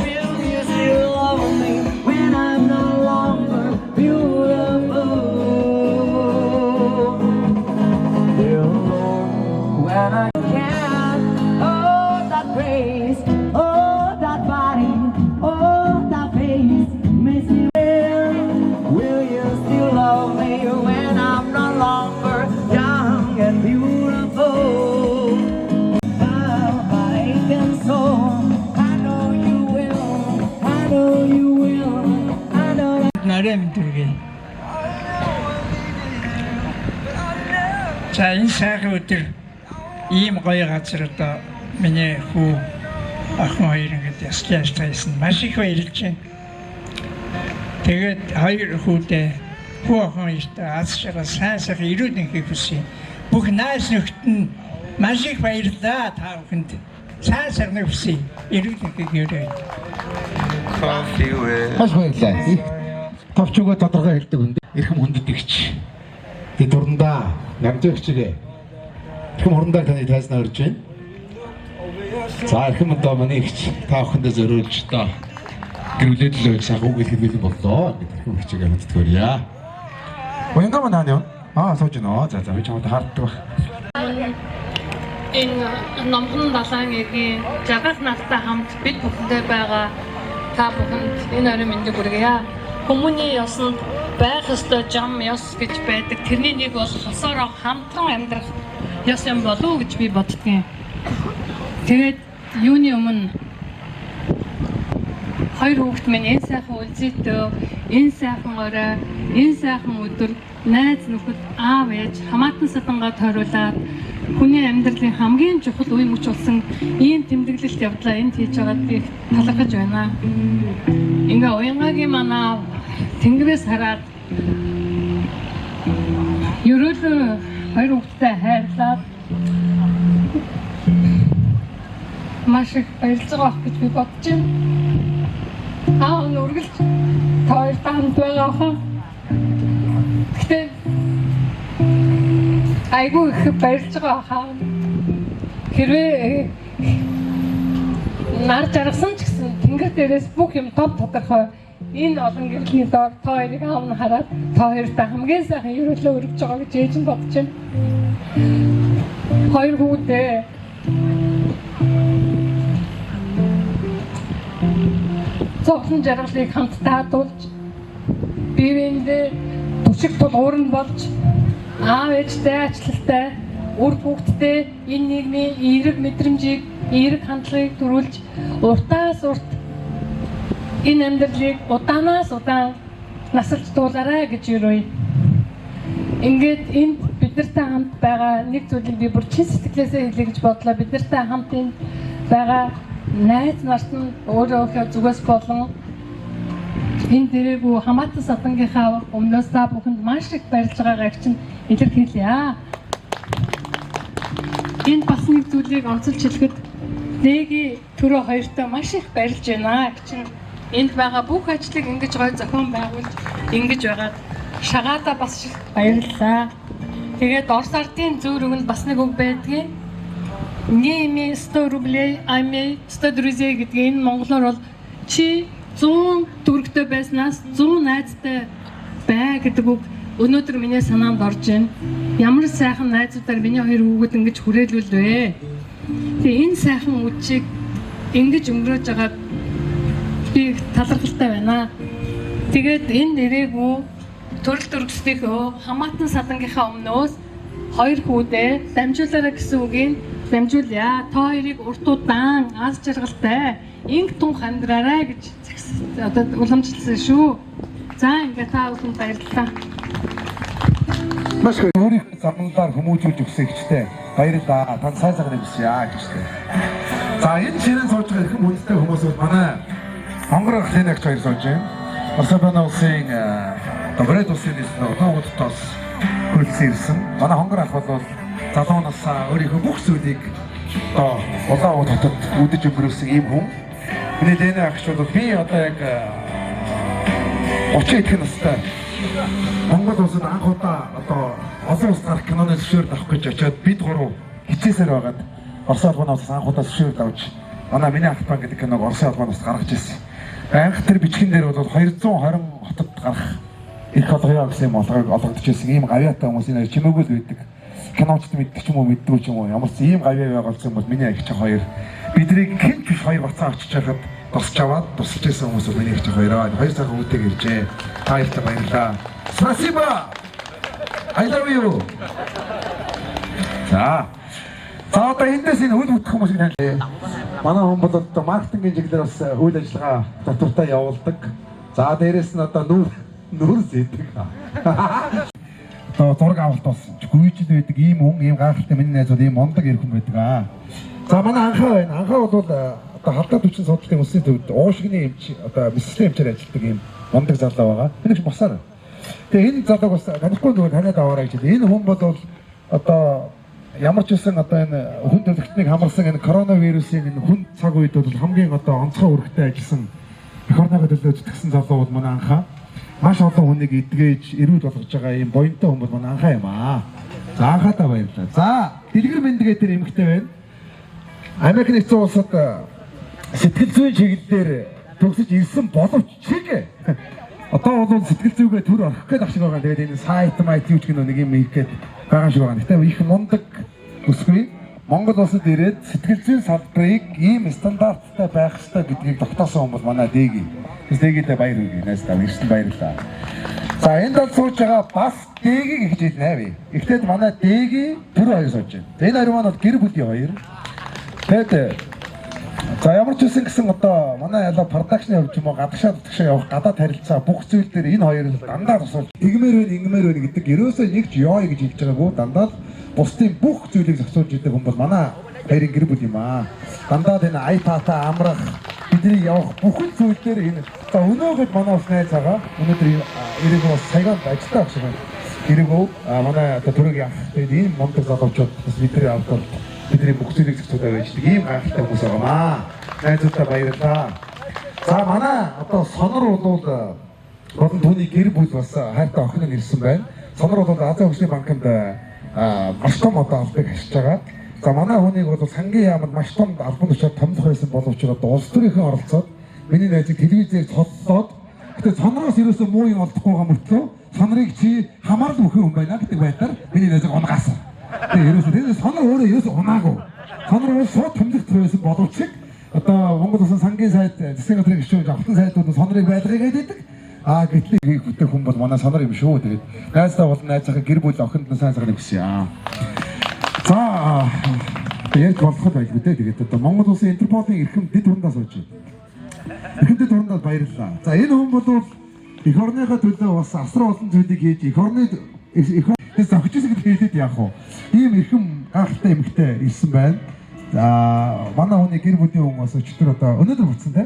Will you still love me when I'm no longer beautiful? Dear Lord, when I can, oh that grace, oh that body, oh that face, makes me Will you still love me when I'm no longer young and beautiful? My aching soul, I know you will, I know you will, I know that. Нарийн мэнд хүргэе. За, энэ сайхан өдөр ийм гоё газар одоо миний хүү охин хоёр ингээд ёслолын ажиллагаа хийсэн. Маш их баярлж байна. Тэгээд хоёр хүүдээ, хүү охин хоёртой аз жаргал, сайн сайхан эрүүл энхийг хүсье. Бүх найз нөхдөд нь маш их баярлалаа, та бүхэнд. Сайн сайхныг хүсье. Эрүүл энхийг өрөөе. Маш баярлалаа. Их товч өгөө тодорхой хэлдэг хүн. Эрхэм хүндэтгэгч. Тэд дурандаа намжаагчгээ. Эрхэм хурандаа таны тайзнаа урьж байна. За, эрхэм одоо манай эгч та бүхэндээ зориулж одоо гэр бүлээ төлөө их сайхан үг хэлэх бэлэн боллоо. Ингээд эрхэм эгчгээ хүндэтгэрье. Уянга маань хаана юу? Аа, сууж гинөө. За, би чамд харддаг баг. Энэ номхон далайн эргийн жаргах нартай хамт бид бүхэндээ байгаа та бүхэнд энэ оройн мэндийг хүргье. Хүмүүний ёсонд байх ёстой жам ёс гэж байдаг. Тэрний нэг бол хосоороо хамтран амьдрах ёс юм болов уу гэж би боддгийн. Тэгээд юуны өмнө хоёр хүүхэд минь энэ сайхан үлзийтэй, энэ сайхан орой, энэ сайхан өдөр найз нөхөд, аав ээж, хамаатан садангаа тойруулаад хүний амьдралын хамгийн чухал үе мөч болсон ийм тэмдэглэлт явдлаа энд хийж байгаад би их талархаж байна. Ингээ уянгагийн манай тэнгэрээс хараад ерөөлөө хоёр хүүхэдтэй хайрлаад маш их баярлж байгаа байх гэж би бодож байна. Аав нь үргэлж та хоёртай хамт байгаа хаа. Гэхдээ айгүй их баярлж байгаа хаа. Хэрвээ нар жаргасан ч гэсэн тэнгэр дээрээс бүх юм топ тодорхой энэ олон гэрлийн доор та хоёрыг аав нь хараад та хоёртай хамгийн сайхан ерөөлөө өргөж байгаа гэж ээж нь бодож байна. Хоёр хүүхдээ зовлон жаргалыг хамтдаа хадуулж, бие биендээ түшиг тулгуурн болж, аав ээжтэй ачлалтай Үр хүүхдтэй энэ нийгмийн эерэг мэдрэмжийг, эерэг хандлагыг төрүүлж уртаас урт энэ амьдралыг удаанаас удаан насалж дуулаарай гэж юръя. Ингээд энд бид нартай хамт байгаа нэг зүйлийг би бүр чин сэтгэлээсээ хэлье гэж бодлоо. Бид нартай хамт энд байгаа найз нарт нь өөрөөхөө зүгээс болон энэ дэрэгүү хамаатан садангийнхаа өмнөөс та бүхэнд маш их баярлж байгаагаа чинь илэрхийлье. Энд бас нэг зүйлийг онцолж хэлэхэд Дэги түрүү хоёртой маш их баярлж байна. Чинь энд байгаа бүх ажлыг ингэж гой зохион байгуулж ингэж байгаад шагаада бас их баярлалаа. Тэгээд Орос ардын зөөр өгөнд бас нэг үг байдгийн. Не имей 100 рублей, а имей 100 друзей гэдгийг энэ монголоор бол чи 100 төгрөгтэй байснаас 100 найзтай бай гэдэг үг өнөөдөр миний санаанд орж байна. Ямар сайхан найзуудаар миний хоёр хүүхэд ингэж хүрээлүүлвэ. Тэгээ энэ сайхан үдшийг ингэж өнгөрөөж байгаад би их талархалтай байна. Тэгээд энэ нэрээгүй төрөл төрөсдийнхөө хамаатан садангийнхаа өмнөөс хоёр хүүдээ дамжуулаарай гэсэн үгийг дамжуулъя. Та хоёрыг урт удаан аз жаргалтай инг тунх амьдраарай гэж одоо уламжлалсан шүү. За ингээд та бүхэнд баярлалаа. Маш их өөрийнхөө замналаар хүмүүжүүлж өгсөн ихчтэй баярлалаа. Танд сайн сайхан юмсья гэжтэй. За энэ ширээн сууж байгаа эрхэм хүндтэй хүмүүс бол манай Монгол Ленагч хоёр сууж байна. Орос улсын Добред улсын нийслэл Улаан Улаанбаатараас хөлсөн ирсэн. Манай хонгор ах бол залуу насаа өөрийнхөө бүх зүйлийг одоо Улаан Улаан хотод үдэж өнгөрөөсөн ийм хүн. Миний Лена агч бол би одоо яг 30 идэх настай Монгол улсад анх удаа одоо олон улс гарах киноны зөвшөөрөл авах гэж очиод бид гурав хичээсээр байгаад Орос улбаны улсаас анх удаа зөвшөөрөл авч манай миний ах бан гэдэг киног Оросын албаны улсад гаргаж ирсэн. Анх тэр бичгэн дээр бол 220 хотод гарах эрх олгоё гэсэн юм олгог олгогдож ирсэн ийм гавьяатай хүмүүс энэ чимээгүй л байдаг. Киночд мэддэг ч юм уу мэддэггүй ч юм уу ямар ч ийм гавьяа байгуулсан бол миний ах хоёр биднийг хэн ч биш хоёр бацаан очиж байхад тусч аваад тусалж байсан хүмүүс бол миний ах хоёроо хоёр цагаан үүтэйг иржээ. Та хоёрт баярлалаа. Спасибо. I love you. За. За одоо эндээс энэ үйл бүтэх хүмүүсийг таньлаа. Манай хүн бол одоо маркетингийн чиглэлээр бас үйл ажиллагаа татвартай явуулдаг. За дээрэс нь одоо нүүрс идэг. Одоо зураг авалт бас гүйжил байдаг ийм хүн, ийм гайхалтай миний найзууд ийм мундаг эрхэм байдаг аа. За манай анхаа байна. Анхаа бол одоо халдвар төвчин судлалын улсын төвд уушгины эмч одоо мэслийн эмчээр ажилладаг ийм мундаг залуу байгаа. Энэ ч босоор. Тэгээ энэ залууг бас танихгүй зүгээр таниад аваарай гэж хэлээ. Энэ хүн бол одоо ямар ч үсэн одоо энэ хүн төрөлхтнийг хамарсан энэ коронавирусын энэ хүн цаг үед бол хамгийн одоо онцгой үүрэгтэй ажилласан эх орныхоо төлөө зүтгэсэн залуу бол манай анхаа. Маш олон хүнийг эдгэж, эрүүл болгож байгаа ийм буянтай хүн бол манай анхаа юм аа. За анхаатаа баярлалаа. За Дэлгэр мэндгээ тэр эмэгтэй байна. Америк нэгдсэн улсад сэтгэл зүйн чиглэлээр төгсөж ирсэн боловч чиг одоо бол сэтгэл зүйгээ төр орхих гээд ах шиг байгаа. Тэгээд энэ сайт майт юу ч гэнэ нэг юм хийх гээд байгаа шиг байгаа. Гэтэ их мундаг бүсгүй Монгол улсад ирээд сэтгэл зүйн салбарыг ийм стандарттай байх ёстой гэдгийг тогтоосон хүн бол манай Дэги. Дэгидээ баяр хүргэе. Найздаа ирсэн баярлалаа. За энэ дал сууж байгаа бас Дэгийг их хэлнэ би. Эхлээд манай Дэги төр хоёр сууж байна. Энэ хоёр маань бол гэр бүлийн хоёр. Тэгээд за ямар ч үсэн гэсэн одоо манай ялаа production явж юм уу гадагшаа дутагшаа явах гадаад харилцаа бүх зүйл дээр энэ хоёр л дандаа тусалж тэгмээр байна ингэмээр байна гэдэг ерөөсөө нэг ч ёо гэж хэлж байгаагүй дандаа л бусдын бүх зүйлийг зохицуулж идэг хүн бол манай хоёрын гэр бүл юм аа. Дандаа л энэ iPad-а амрах бидний явах бүхэн зүйл дээр энэ за өнөөгд манай бас найз байгаа. Өнөөдөр ирээгүй бас Сайгонд ажилладаг байх шиг байна. Ирээгүй манай одоо төрөг ах тэгээд ийм мундаг залуучууд бас бидний авд бол бидний бүх зүйлийг зохицуулаад байж ийм гайхалтай хүмүүс байгаамаа. Найзуудаа баярлалаа. За манай одоо сонор бол болон түүний гэр бүл бас хайртай охин нь ирсэн байна. Сонор бол Азийн хөгжлийн банкнд маш том одоо албыг хашиж байгаа. За манай хүнийг бол сангийн яамд маш том албан тушаал томлох байсан боловч одоо улс төрийнхөө оролцоод миний найзыг телевизээр цоллоод гэтээ сонороос ерөөсөө муу юм олдохгүй байгаа мөртлөө сонорыг чи хамаарал бүхэн хүн байна гэдэг байдлаар миний найзыг унагаасан. Тэгээ ерөөсөө тэр сонор өөрөө ерөөсөө унаагүй. Сонор бол сууд томлогдох байсан боловч одоо Монгол улсын сангийн сайд засгийн газрын гишүүн алтан сайдууд сонорыг байлгая гэдэг. Аа гэтэл хийх бүтэх хүн бол манай сонор юм шүү. Тэгээд найздаа болон найзынхаа гэр бүл охинд нь сайн сайхан хүсье. За ярьж болох байлгүй дээ. Тэгээд одоо Монгол Улсын Интерполын эрхэм дэд хурлаа сууж байна. Эрхэм дэд хурлаа баярлалаа. За, энэ хүн бол эх орныхоо төлөө бас асар олон зүйлийг хийж, эх орны эх зохиж исэн гэдэг хэлээд яах вэ? Ийм эрхэм гайхалтай эмэгтэй ирсэн байна. За, манай хүний гэр бүлийн хүн бас өчигдөр, одоо өнөөдөр буцсан те.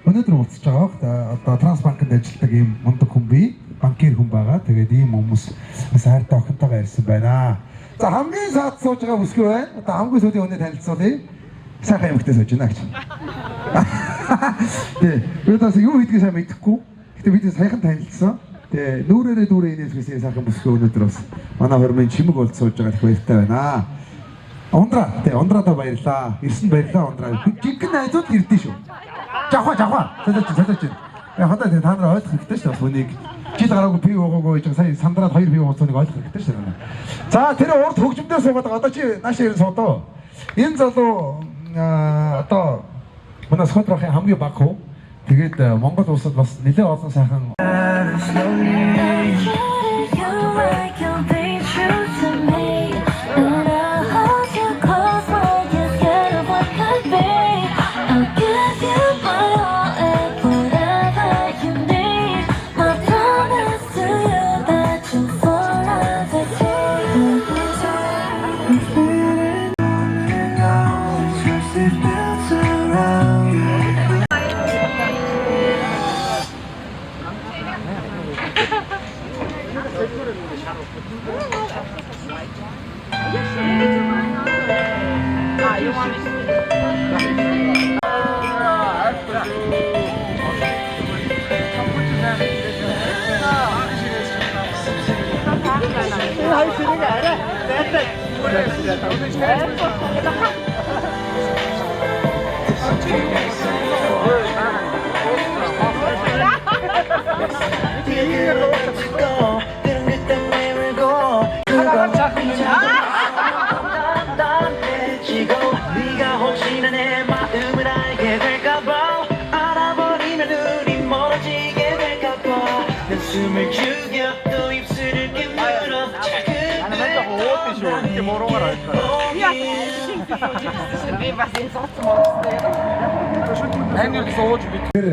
Өнөөдөр буцаж байгаа бох. Одоо Трансбанкнд ажилладаг ийм мундаг хүн бий. Банкир хүн байгаа. Тэгээд ийм хүмүүс бас хайртай охинтойгоо ирсэн байна. За, хамгийн саад сууж байгаа бүсгүй байна. Одоо хамгийн сүүлийн хүний танилцуулъя. Сайхан эмэгтэй сууж байна гэж. Тэ. Би бас юу хийдгийг сайн мэдэхгүй. Гэтэ бид саяхан танилцсан. Тэ, нүүрээрээ дүүрээ инээлгэсэн сайхан бүсгүй өнөөдөр бас манай хормын чимэг болж сууж байгаа, их баяртай байна. Ундраа, тэ, ундраадаа баярлаа. Ирсэн баярлаа, ундраа. Жинхэнэ найзууд ирдэ шүү. Жавха, жавха. Цалаач, цалаач. Яг одоо та нар ойлгох хэрэгтэй шүү дээ хүнийг. Жил гараагүй пив уугаагүй гэж сая сандраад хоёр пив ууцсаныг ойлгох хэрэгтэй шүү дээ. За, тэр урд хөгжмөдөө суугаад байгаа. Одоо чи наашаа ирэн суудаа. Энэ залуу одоо манай Скотрохын хамгийн бага хүү. Тэгээд Монгол улсад бас нэлээд олон сайхан You like you'll be true to me, and I'll hold you close like you're scared of what could be. I'll give you my all and whatever you need. My promise to you that you'll forever be. 네가 혹시나 내 마음을 알게 될까봐, 알아버리면 우리 멀어지게 될까봐 난 숨을 죽여 또 입술을 깨물어 작은 Би бас энэ цоц мууцсан. Тэр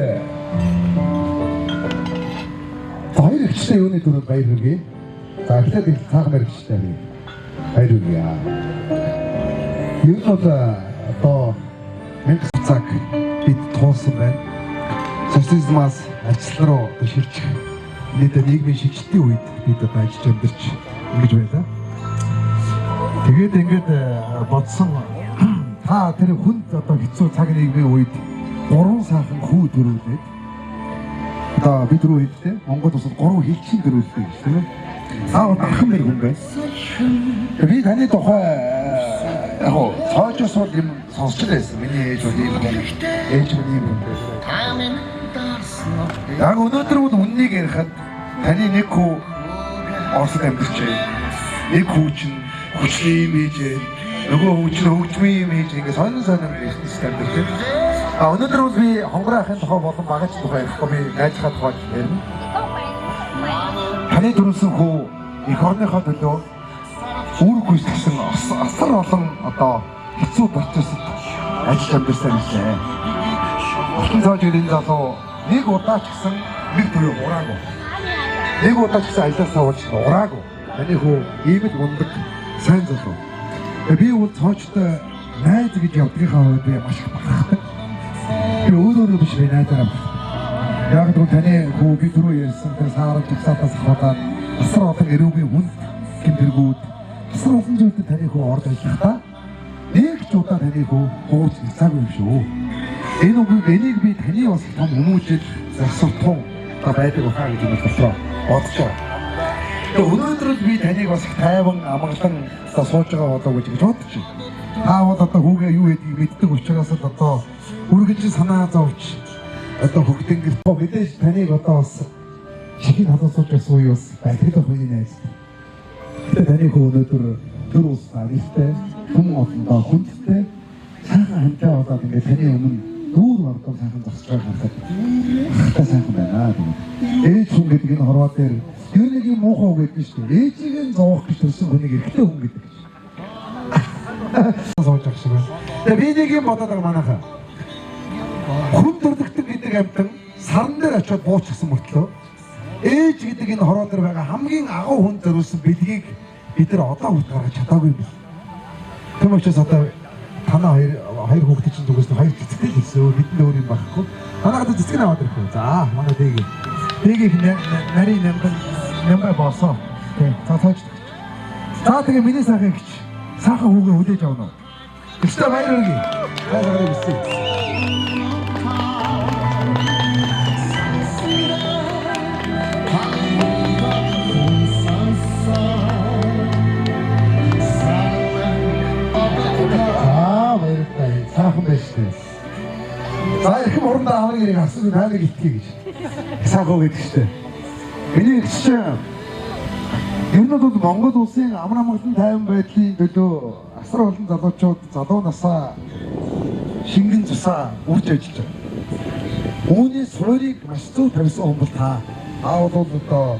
хоёр эгчтэй юуны түрүүнд баяр хүргэе. За, эхлээд их цаахан эгчтэй би баяр хүргэе. Ер нь бол одоо 1000 цаг бид туулсан байна. Социализмаас ажилтан руу одоо шилжих нийт нийгмийн шилжилтийн үед бид одоо ажиллаж амьдарч ингэж байлаа. Тэгээд ингээд бодсон, та тэр хүнд одоо хэцүү цаг нийгмийн үед гурван сайхан хүү төрүүлээд, одоо бид рүү хэллээ. Монгол улсад гурван хилчин төрүүлдэг гэж, тийм ээ. Та бол архан мэр хүн байна. Би таны тухай яг гоо цоожоос бол юм сонсч л байсан. Миний ээж бол ийм хүн. Ээж минь ийм хүн байсан. Яг өнөөдөр бол үннийг ярихад таны нэг хүү Оросд амьдарч байна. Нэг хүү чинь хүчний юм хийж, нөгөө хүү чинь хөгжмийн юм хийж, ингээд сонин сонин ертөнцид амьдарч байна. А өнөөдөр бол би хонгороо ахын тухай болон багаж тухай ярихгүй, би найзынхаа тухай ярина. Таны төрүүлсэн хүү эх орныхоо төлөө үүрэг гүйцэтгсэн асар олон одоо хэцүү процессд ажиллаж амьдарсаар билээ. Алтан цоож гэдэг энэ залуу нэг удаа ч гэсэн нэг төрөө ураагүй. Нэг удаа ч гэсэн ажилласаа болж ураагүй. Таны хүү ийм л мундаг сайн залуу. Би бол цоочтой найз гэж явдгийнхаа хувьд би маш их бахархдаг. Би өөр өөрөө биш, би найзаараа бахархдаг. Яг гэвэл таны хүү би түрүү ярьсан тэр саарам жагсаалтаас ахуулаад асар олон эрүүгийн хүнд гэмтэргүүд, асар олон зүйлд таны хүү орж ажиллахдаа нэг ч удаа таны хүү гууж няцаагүй юм шүү. Энэ үгийг, энийг би таны бас том хүмүүжил засвартун та байдаг баха гэж би дотроо бодож байгаа. Тэгээ өнөөдөр л би таныг бас их тайван амгалан одоо сууж байгаа болоо гэж бодож байна. Та бол одоо хүүгээ юу хийдгийг мэддэг учраас л одоо үргэлж санаа зовж одоо хөгтөнгөр мэдээж таныг одоо бас чихийг халуун сууж байсан үе бас байдаг л миний найз. Гэтэ таны хүү өнөөдөр төр улс нэртэй хүн олондоо хүндтэй сайхан хамтаа болоод ингээд таны өмнө нүүр мардам сайхан зогсож байгааг харахад хахтай сайхан байна. Тэгээд ээж хүн гэдэг энэ хорвоо дээр ер нэг юм муухай үг гэдэг нь шүү дээ. Ээжийг нь зовоох гэж төрсэн хүнийг эрэгтэй хүн гэдэг гэж. Сууж байгаа шиг байна. Тэгээ би нэг юм бодоод байгаа манайхаа. Хүн төрлөختөн гэдэг амьтан саран дээр очиод буучихсан мөртлөө ээж гэдэг энэ хороо дээр байгаа хамгийн агуу хүн зориулсан бэлгийг бид нар одоо хүртэл гаргаж чадаагүй юм байна. Тийм учраас одоо танаа хоёр хүүхдээ чинь зүгээс нь хоёр цэцэгтэй л ирсэн. Бидэнд өөр юм байхгүй. Манайхад цэцэг нь аваад ирэх үү. За манай дээг. Дэгийг нарийн нямбай болсон. Тий. За цааш. За тэгээ миний сайхан эгч сайхан хүүгээ хүлээж авна уу? Эгчтэй баяр хүргэе. Баяр хүргэе хүсье. За баярлалаа. Сайхан байж тээ. За эрхэм хурандаа авраг ирэх асууж та нэг итгэе гэж. Сайхан гэдэг штэ. Миний эгч чинь ер нь бол Монгол улсын амар амгалан тайван байдлын төлөө асар олон залуучууд залуу насаа шингэн цусаа үрж ажиллаж байгаа. Үүний суурийг маш зөв тавьсан хүн бол та. Аав бол одоо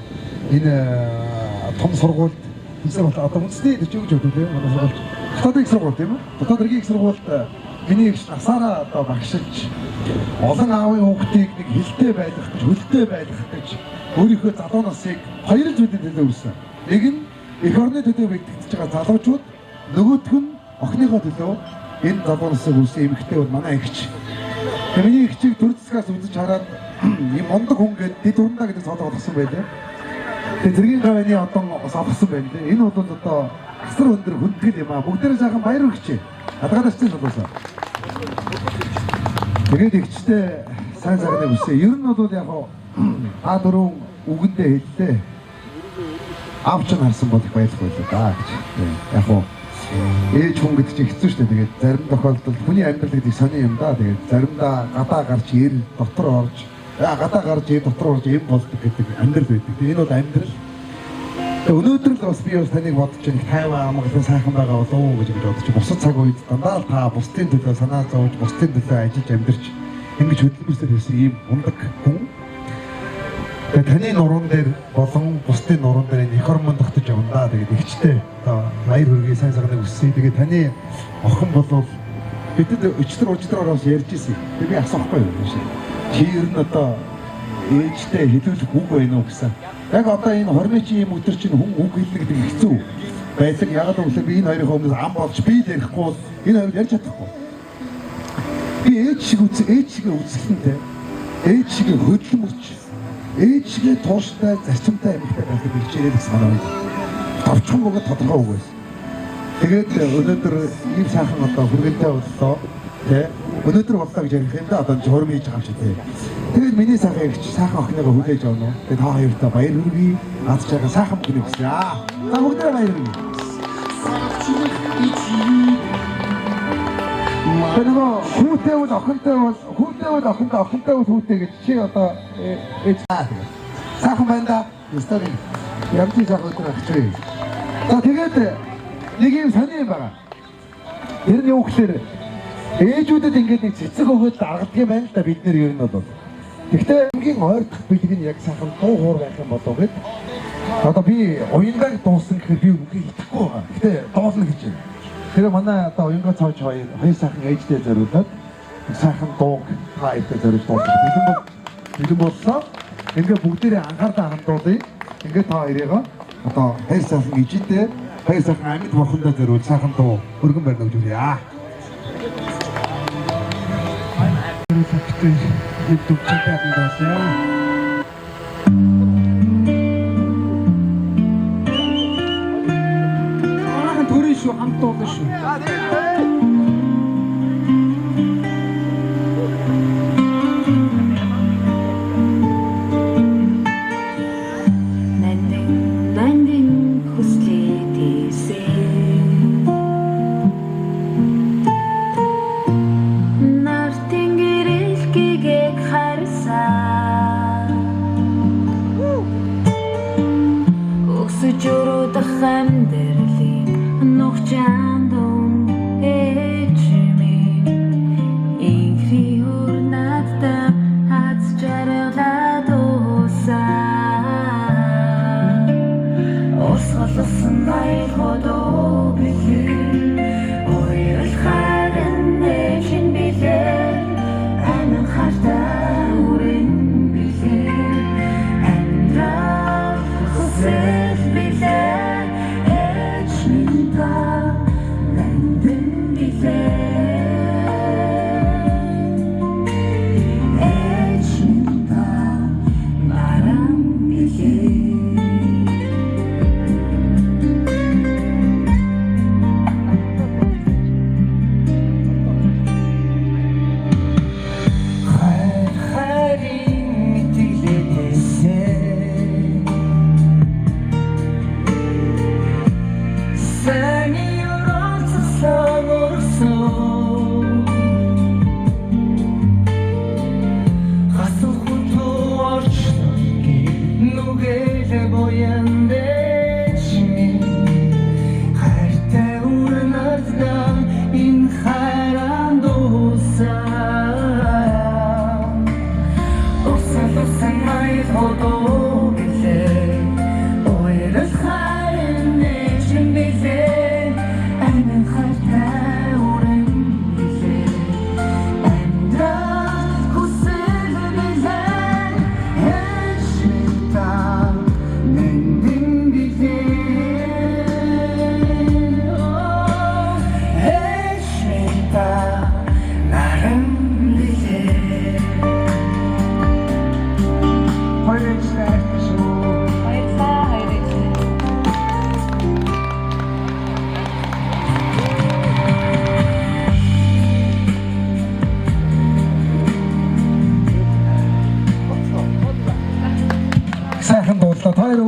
энэ том сургуульд тэмцээн бол одоо үндэсний төчөө гэж өгдөг тийм манай сургуульд. Дотоод их сургууль тийм үү? Дотоод хэргийн их сургуульд миний эгч насаараа одоо багшилж олон аавын хүүхдийг нэг хилтэй байлгах гэж, хөлтэй байлгах гэж өөрийнхөө залуу насыг хоёр зүйлийн төлөө өрсөн. Нэг нь эх орны төлөө бэлтгэж байгаа залуучууд, нөгөөх нь охиныхоо төлөө энэ залуу насыг өрсөн эмэгтэй бол манай эгч. Тэгээ миний эгчийг төр засгаас үзэж хараад ийм мундаг хүн гээд дэд урандаа гэдэг цоолог олгосон байлаа. Тэгээ цэргийн гавьяаны одон бас олгосон байна лээ. Энэ бол одоо асар өндөр хүндэтгэл юм аа. Бүгдээрээ сайхан баяр хүргэе. Хадгалж залуусаа. Тэгээд эгчтэй сайн сайхныг хүсье. Ер нь бол яг та дөрөв үгэндээ хэллээ. Аав ч харсан бол их баярлах байлаа даа гэж. Яг хуу ээж хүн гэдэг чинь хэцүү шүү дээ. Тэгээд зарим тохиолдолд хүний амьдрал гэдэг сони юм да. Тэгээд заримдаа гадаа гарч ир дотор орж, гадаа гарч ир дотор орж юм болдог гэдэг амьдрал байдаг. Тэгээд энэ бол амьдрал. Тэгээд өнөөдөр л бас би бас таныг бодож байна. Тайван амгалан сайхан байгаа болов уу гэж бодож. Бусад цаг үед дандаа л та бусдын төлөө санаа зовж, бусдын төлөө ажиллаж амьдарч ингэж хөдөлмөрсөд байсан ийм мундаг хүн. Тэгээд таны нуруунд дээр болон бусдын нуруунд дээр энэ эх ормон тогтож явна да. Тэгээд эгчтэй одоо баяр хүргэе, сайн сайхныг хүсье. Тэгээд таны охин болвол бидэд өчтөр өчтөр ороос ярьж ирсэн. Тэгээд би асуухгүй юу юм шиг. Чи ер нь одоо ээжтэй хэлүүлэх үг байна уу гэсэн. Яг одоо энэ 20 чи ийм өдөр чинь хүн үг хэлнэ гэдэг нь хэцүү байдаг. Яг л үгүй би энэ хоёрын өмнөөс ам болж би л ярихгүй бол энэ хоёр ярьж чадахгүй. Би ээж шиг үз, ээж шиг үзэсгэлэнтэй, ээж шиг хөдөлмөрч, ээж шиг тууштай, зарчимтай эмэгтэй байхыг хичээлээ гэсэн манай үед. Товчхон бөгөөд тодорхой үг байсан. Тэгээд өнөөдөр ийм сайхан одоо хүргэнтэй боллоо. Тэ? Өнөөдөр боллоо гэж ярих юм да. Одоо журам хийж байгаа юм чи тэ. Тэгээд миний сайхан эгч сайхан охиныгоо хүлээж авна уу? Тэгээд та хоёртаа баяр хүргэе. Аз жаргал сайхан бүхнийг хүсье. За бүгдээрээ баяр хүргэе. Тэр нөгөө хүүтэй бол охинтой бол хүүтэй бол охинтой, охинтой бол хүүтэй гэж чи одоо ээж сайхан байна да. Ёстой ямар ч сайхан өдөр авч вэ? За тэгээд нэг юм сони юм байгаа. Тэр нь юу гэхээр ээжүүдэд ингээд нэг цэцэг өгөөд даргадаг юм байна л да бид нэр ер нь бол. Гэхдээ хамгийн ойртох бэлэг нь яг сайхан дуу хуур байх юм болов гэд. Одоо би уянгааг дуусан гэхээр би үгүй итгэхгүй байгаа. Гэхдээ дуулна гэж байна. Тэр манай одоо уянгаа цоож хоёр сайхан ээжтэй зориулаад сайхан дууг та хоёртой зориулж дуулах. Бэлэн боллоо. Ингээд бүгдээрээ анхаарлаа хандуулъя. Ингээд та хоёрыгоо одоо хоёр сайхан ээжтэй, хоёр сайхан амьд бурхандаа зориулж сайхан дуу өргөн барьна гэж үзье. Нэг дүгчтэй хандуулъя. Манайхан төрийн шүү, хамт дуулна шүү. Нандин нандин хүслээ тийсэн. Нартын гэрэл гэгээг харсан. Өксөж өрөөдөх амьдралын нухчаан дунд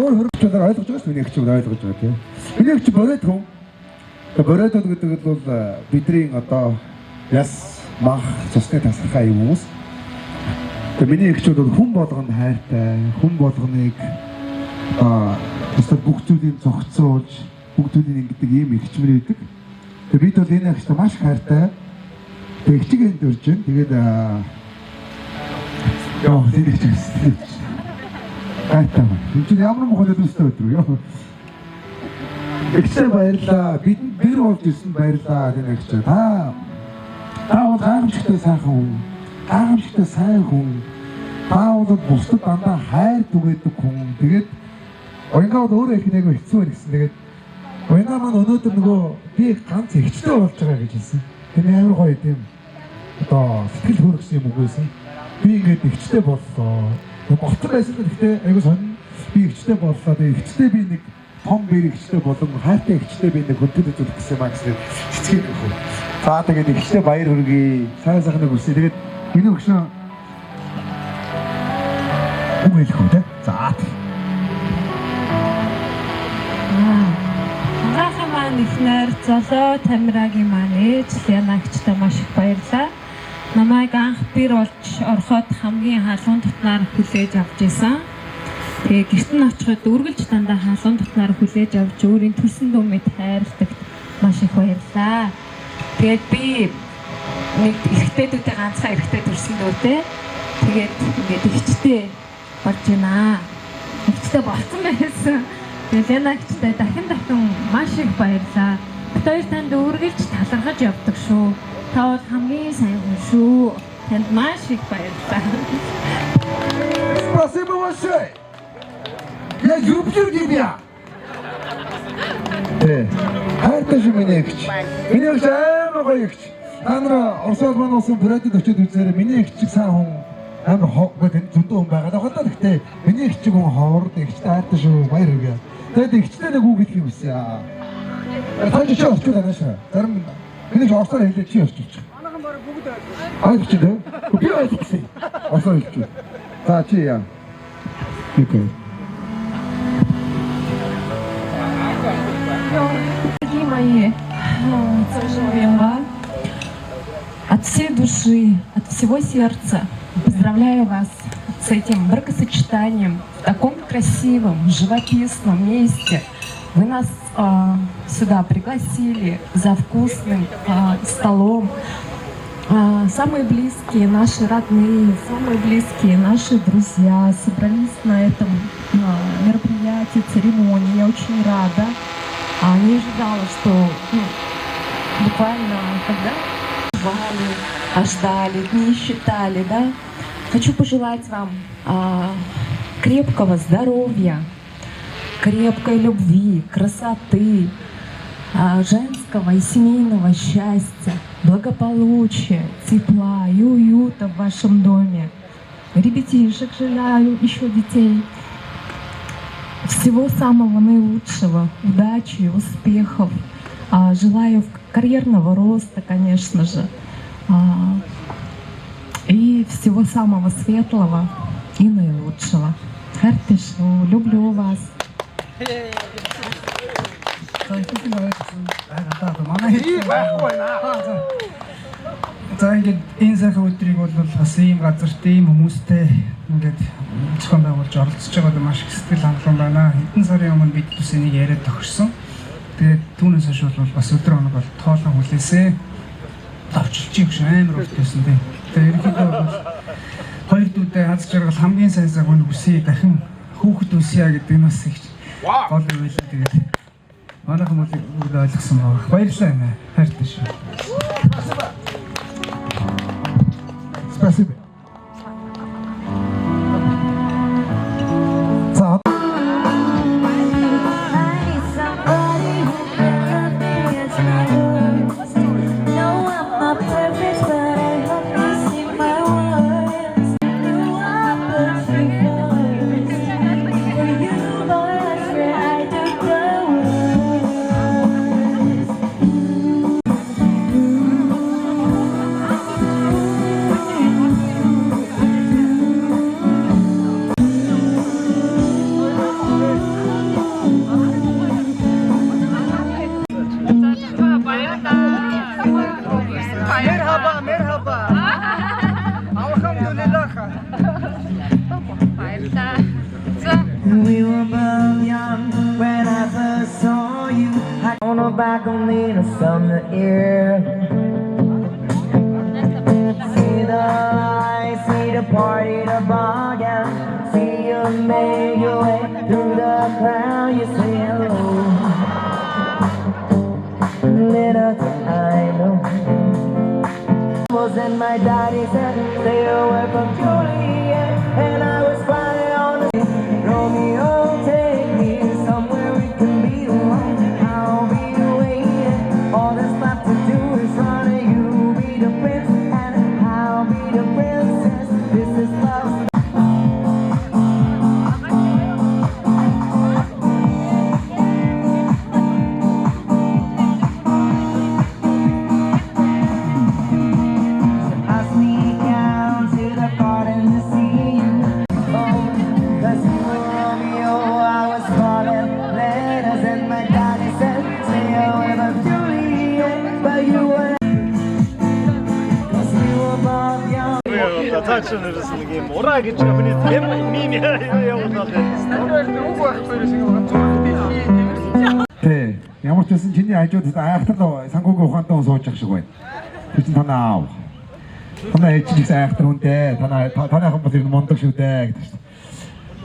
Өөр хөргөчөөр ойлгож байгаа шүү, миний эгч ойлгож байгаа тийм. Миний эгч бороод хүн. Тэгээ бороод гэдэг нь бол бидний одоо яс мах цусны тасархай юм хүмүүс. Тэгээ миний эгчүүд бол хүн болгонд хайртай, хүн болгоныг бусдад бүх зүйлийг зохицуулж, бүх зүйлийг ингэдэг ийм эгчмэр байдаг. Тэгээ бид бол энэ эгчтэй маш хайртай. Тэгээ эгчиг энд урж байна. Тэгээд яа, тийм эгч гэсэн. Гайтай байна. Энэ чинь ямар мохол өдөрстэй өдөр юу? Эгчтэй баярлаа. Бидэнд бэр болж ирсэн баярлаа тийм эгч. Та бол гайхамшигтай сайхан хүн. Гайхамшигтай сайн хүн. Та бол бусдад дандаа хайр түгээдэг хүн. Тэгээд Уянгаа бол өөрөө хэлэх нэг хэцүү байх гэсэн. Тэгээд Уянгаа маань өнөөдөр нөгөө би ганц эгчтэй болж байгаа гэж хэлсэн. Тэр амар гоё тийм одоо сэтгэл хөөргсөн юм үгүйсэн. Би ингээд эгчтэй боллоо. Ботсон байсан л гэхдээ айгуу сонин би эгчтэй боллоо. Тэгээд эгчтэй би нэг том бэр эгчтэй болон хайртай эгчтэй би нэг хөндөд үзүүлэх гэсэн юм аа гэсэн цэцгийг өгөх. За тэгээд эгчтэй баяр хүргэе. Сайн сайхныг хүсье. Тэгээд миний өгшөн үг хэлэх үү те? За. Ангаахын маань эхнэр Золоо Тамирагийн маань ээж Лянагчтай маш их баярлалаа. Намайг анх бэр болж ороход хамгийн халуун тутнаар хүлээж авч исэн. Тэгээ гэрт нь очиход үргэлж дандаа халуун тутнаар хүлээж авч өөрийн төрсөн дүү мэд хайрладагт маш их баярлалаа. Тэгээд би нэг эрэгтэй дүүтэй ганцхан эрэгтэй төрсөн дүүтэй. Тэгээд ингээд эгчтэй болж байна. Эгчтэй болцсон байсан. Тэгээд Ленагчтай дахин дахин маш их баярлалаа. Бид хоёр танд үргэлж талархаж явдаг шүү. Та бол хамгийн сайн хүн шүү. Танд маш их баярлалаа. Спасибо большое. Я люблю тебя. Тэ. Хайртай шүү миний эгч. Миний эгч амар гоё эгч. Та нар Орос улбан улсын брэдэд очиод үзээрэй. Миний эгч чиг сайн хүн амар хоогүй тань зөндөө хүн байгаа. Л та гэхдээ миний эгч чиг хүн ховор эгчтэй хайртай шүү. Баяр хүргэе. Тэгээд эгчтэй нэг үг хэлэх юм хүсье. Та чи орчуул анаашаа. Зарим миний эгч орсоор хэлээ чи орчуулчих. Манайхан бараг бүгд ойлгож. Ойлгож байна. Би ойлгосон. Орсоор хэлчих. За чи яа. Окей. Дорогие мои, от всей души, от всего сердца поздравляю вас с этим бракосочетанием в таком красивом, живописном месте. Вы нас сюда пригласили за вкусным столом. Самые близкие наши родные, самые близкие наши друзья собрались на этом мероприятии, церемонии. Я очень рада. Не ожидала, что буквально когда ждали, ждали, дни считали, да. Хочу пожелать вам крепкого здоровья, крепкой любви, красоты, женского и семейного счастья, благополучия, тепла и уюта в вашем доме. Ребятишек желаю, еще детей. Всего самого наилучшего, удачи, успехов. Желаю карьерного роста, конечно же. И всего самого светлого и наилучшего. Хайртай шүү, люблю вас. За ихэнх ойлгосон байгаа даа. Манай хэд байхгүй байна. За ингээд энэ сайхан өдрийг бол бас ийм газарт ийм хүмүүстэй ингээд зохион байгуулж оролцож байгаад маш их сэтгэл хангалуун байна. Хэдэн сарын өмнө бид бас энийг яриад тохирсон. Тэгээд түүнээс хойш бол бас өдөр хоног бол тоолон хүлээсэн. Товчилж юм шиг амар урт байсан тийм. Тэгээд ерөнхийдөө бол хоёр дүүдээ аз жаргал хамгийн сайн цаг нь хүсье, дахин хүүхэд үсье гэдэг нь бас их гол юм байлаа. Тэгээд манайхан бол бүгд ойлгосон байгаа. Баярлалаа юм аа. Хайртай шүү. Спасибо. За I need somebody who can love me at my worst. No, I'm not perfect, but I hope you see my worth. You are put you first. For you, boy, I swear I do the worst. And my daddy said, stay away from Juliet. And I was flying on the Romeo, take me somewhere we can be alone. I'll be waiting. All that's left to do is run. And you be the prince, and I'll be the princess. This is love. I sneak down to the garden to see you. Oh, 'cause you were Romeo, I was calling letters, and my daddy said, stay away from Juliet. But you were, 'cause we were both young. Цаа чи нэрсэн нэг юм ураа гэж хүний юм мим явуулаад байна. Тий. Ямар ч байсан чиний хажууд айхтар санхүүгийн ухаантай хүн сууж явах шиг байна. Тэр чинь танаа аав. Танаа ээж чинь ихсэн айхтар хүн дээ. Танаа танаахан бол ер нь мундаг шүү дээ гэдэг чинь.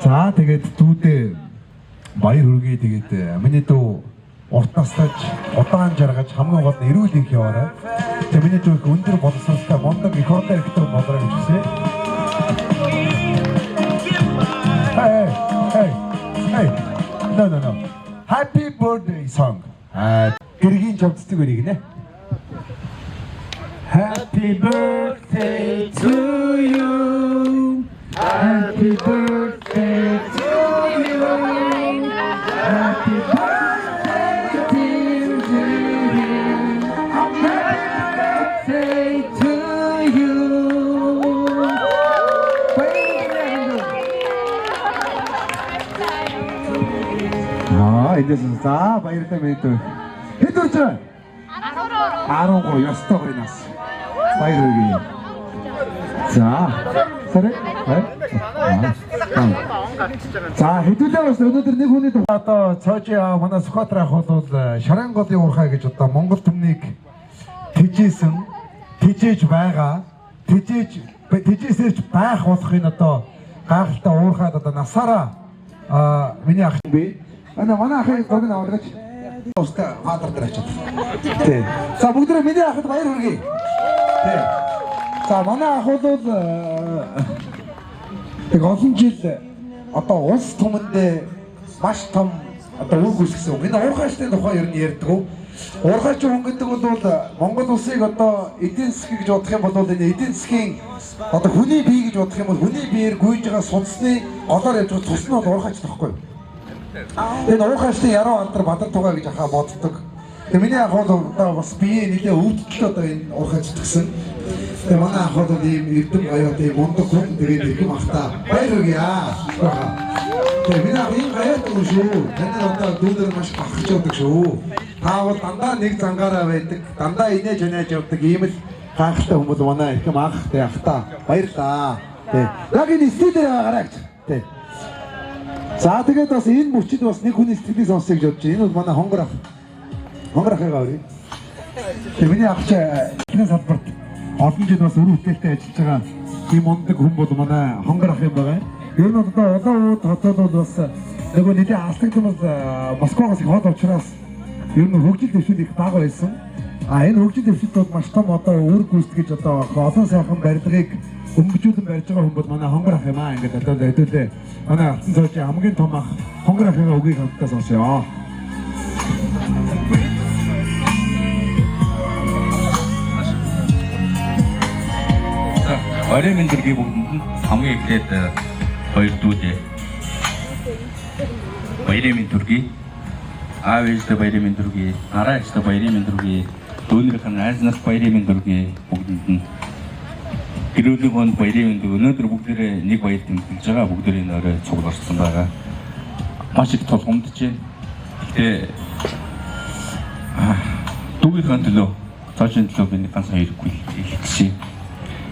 За, тэгээд дүүдээ баяр хүргэе. Тэгээд миний дүү урт настаж, удаан жаргаж, хамгийн гол нь эрүүл их яваарай. Тэгээд миний дүү их өндөр боловсролтой, мундаг эх оронтой эрхтэн болоорой гэж хүсье. Hey, hey, hey. No, no, no. Happy birthday song. А, гэргийн чамцдаг өрийг нэ. Happy birthday to you. Happy birthday to you. Happy birthday, dear Julian. Happy birthday to you. Баярлалаа. Аа, эндээс за, баярлалаа, миний дүү. Хэд хүрч байгаа? 13. 13, ёстой гоё нас. Баяр хүргэе. За. Sorry. За, хэдүүлээ бас өнөөдөр нэг хүний тухай одоо цоожи манай Сүхбаатар ах бол Шарын голын уурхай гэж одоо Монгол түмнийг тэжээсэн, тэжээж байгаа, тэжээж тэжээсэрч байх болохын одоо гайхалтай уурхайд одоо насаараа а миний ах би. Ана манай ахын зургийг аваач. Уста father дээр очоод. Тий. За, бүгдээ миний ахад баяр хүргэе. Тий. За, манай ах бол тэг олон жил одоо улс түмэндээ маш том одоо үр гүйцэтгсэн. Энэ уурхайчдын тухай ер нь ярьдаг. Уурхайч хүн гэдэг бол Монгол улсыг одоо эдийн засгийг гэж бодох юм бол энэ эдийн засгийн одоо хүний бие гэж бодох юм бол хүний биеэр гүйж байгаа судасны голоор явж байгаа цус нь бол уурхайч тахгүй. Энэ уурхайчдын яруу алдар бадар тугай гэж ахаа боддог. Тэгээ миний ах бол одоо бас бие нэлээ өвдөлт одоо энэ уурхайч тгсэн. Тэгээ манай ах бол ийм эрдэм гаяат, ийм мундаг хүн. Тэгээд эрхэм ахта баяр хүргэе. Тэгээ миний ах ийм гаяат хүн шүү. Тань нар одоо дүүнер маш бахарч явдаг шүү. Та бол дандаа нэг зангаараа байдаг. Дандаа инээж ханаж явдаг ийм л гайхалтай хүн бол манай эрхэм ах. Тэгээ ахта баярлаа. Тэг. Яг энэ студио гараа гэж. Тэг. За, тэгээд бас энэ мөчид бас нэг хүний сэтгэлийг сонсъё гэж бодож байна. Энэ бол манай хонгор ах. Хонгор ахыгаа өрье. Тэгээ миний ах чи кино салбарт олон жил бас үр бүтээлтэй ажиллаж байгаа ийм мундаг хүн бол манай хонгор ах юм байгаа. Ер нь одоо Улаан ууд хотод бол бас нөгөө нэлээд алдагдмал Москвагаас их хол учраас ер нь хөгжил дэвшил их бага байсан. А энэ хөгжил дэвшилд бол маш том одоо үр гүйцэтгэж одоо олон сайхан барилгыг өмгөжүүлэн барьж байгаа хүн бол манай хонгор ах юм аа. Ингээд одоо хэдүүлээ манай Алтан цоожийн хамгийн том ах хонгор ахын үгийг хамтдаа сонсъё. Оройн мэнд хүргэе бүгдэнд нь. Хамгийн эхлээд хоёр дүүдээ баярын мэнд хүргэе. Аав ээждээ баярын мэнд хүргэе. Нараа ээждээ баярын мэнд хүргэе. Дүүнэрийнх нь найз нарт баярын мэнд хүргэе бүгдэнд нь. Гэр бүлийн хонд баярын мэнд. Өнөөдөр бүгдээрээ нэг баяр тэмдэглэж байгаа. Бүгдээрээ энэ орой цуг орсон байгаа. Маш их тулгамдж байна. Гэхдээ дүүгийнхээ төлөө, цоожийн төлөө би нэг ганц хоёр хэлчихье.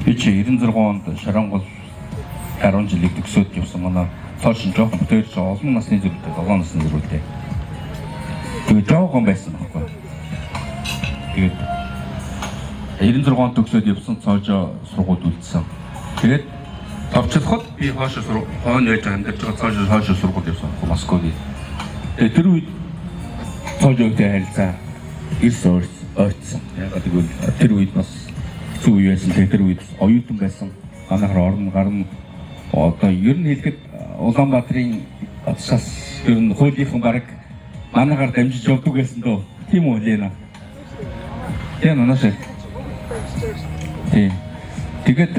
Би чи 96 онд Шарангол 10 жилийг төгсөөд явсан манай цоошин жоохон битээр чи олон насны зэрэгтэй, 7 насны зэрэгтэй. Тэгээд жоохон байсан байхгүй. Тэгээд 96 онд төгсөөд явсан цоожоо сургуульд үлдсэн. Тэгээд товчлоход би хоошо хойно байж амьдарч байгаа цоожоо хоошо сургуульд явсан байхгүй, Москвад. Тэгээд тэр үед цоожоотой харилцаа эрс ойртсон. Яагаад гэвэл тэр үед бас Хэцүү үе байсан. Тэгээд тэр үед оюутан байсан. Манайхаар орно гарна. Одоо ер нь хэлэхэд Улаанбаатарын хотсоос ер нь хуулийнхан баг манайхаар дамжиж явдаг байсан дөө. Тийм үү, Лена? Тийм наашаа. Тийм. Тэгээд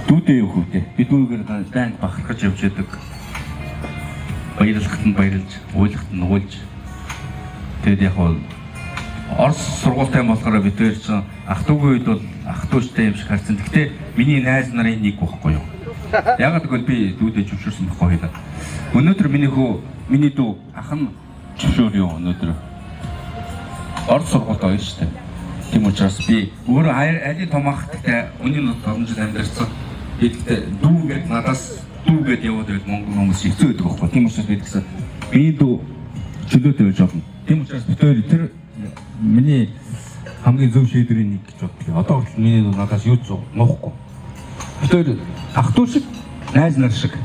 дүүдээ явах үедээ би дүүгээр байнга бахархаж явж байдаг. Баярлахад нь баярлж, уйлахад нь уйлж. Тэгээд яг бол Орос сургуультай юм болохоор бид хоёр чинь ах дүүгийн үед бол ах дүүчтэй юм шиг харсан. Гэхдээ миний найз нарын нэг байхгүй юу. Яг гэвэл би дүүдээ зөвшөөрсөн байхгүй юу. Өнөөдөр миний хүү, миний дүү ах нь зөвшөөр юу өнөөдөр. Орос сургуультай хоёр шүү дээ. Тийм учраас би өөрөө айлын том ах гэхдээ үнийн нут олон жил амьдарсан. Би гэхдээ дүү гэд надаас дүү гэд яваад байвал монгол хүмүүс хэцүү байдаг байхгүй. Тийм учраас би тэгсэн миний дүү чөлөөтэй байж болно. Тийм учраас бид хоёр тэр миний хамгийн зөв шийдвэрийн нэг гэж боддог. Одоо хүртэл миний дүү надаас юу ч нуухгүй. Бид хоёр ах дүү шиг, найз нар шиг.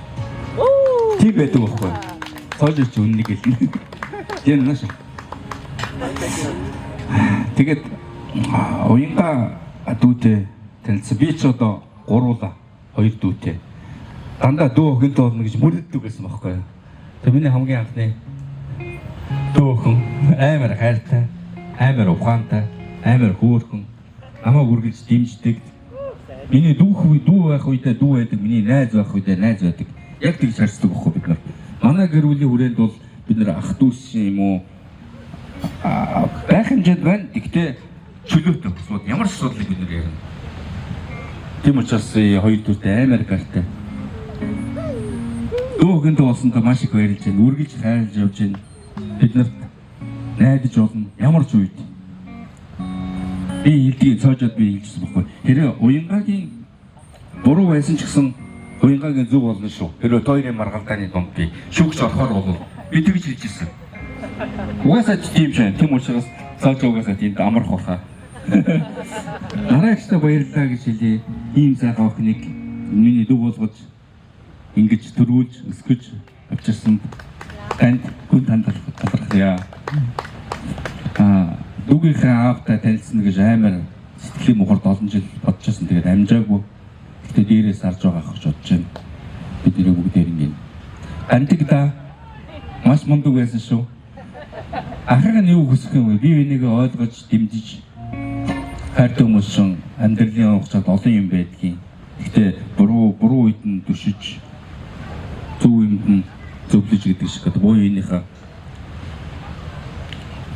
Тийм байдаг байхгүй. Цоож чи үннийг хэлнэ. Тийм нааш. Тэгээд уянга дүүтэй танилцсан. Би ч одоо гуруула хоёр дүүтэй. Дандаа дүү охинтой болно гэж мөрөддөг байсан байхгүй юу. Тэгээд миний хамгийн анхны дүү охин амар хайртай, амар ухаантай, амар хөөрхөн, намайг үргэлж дэмждэг. Миний дүү дүү байх үедээ дүү байдаг, миний найз байх үедээ найз байдаг. Яг тэгж харьцдаг байхгүй бид нар. Манай гэр бүлийн хүрээнд бол бид нар ах дүүс юм уу байх хэмжээнд байна. Гэхдээ чөлөөтэй асуудал ямар ч асуудлыг бид нар ярина. Тийм учраас хоёр дүүтэй амар гартай. Дүү охинтой болсондоо маш их баярлж байна. Үргэлж хайрлаж явж байна. Бид нарт найдаж болно. Ямар ч үед. Би хэлдгийг цоожоод би хэлчихсэн байхгүй. Хэрэг уянгагийн буруу байсан ч гэсэн уянгагийн зөв болно шүү. Хэрвээ хоёрын маргалдааны дунд би шүүгч орохоор бол би тэгж хэлчихсэн. Угаасаа ч тийм шээ. Тийм учраас цааш угаасаа тиймд амарх баха. Нараагчтай баярлалаа гэж хэлье. Ийм сайхан охиныг миний дүү болгож ингэж төрүүлж өсгөж авчирсанд танд гүн талархъя. Дүүгийнхээ аавтай танилцсан гэж амар сэтгэлийн мухард олон жил бодож байсан. Тэгээд амжаагүй. Гэхдээ дээрээс харж байгаа ах гэж бодож байна. Бид нэрээ бүгдээр ингэ. Антик да маш мундаг байсан шүү. Ахыг нь юу хүсэх юм бэ? Би энийг ойлгож дэмжиж хайртай хүмүүс чинь амьдралын хугацаанд олон юм байдгийн. Гэхдээ буруу үед нь дүшиж зөв юмд нь зөвлөж гэдэг шиг одоо буян энийхээ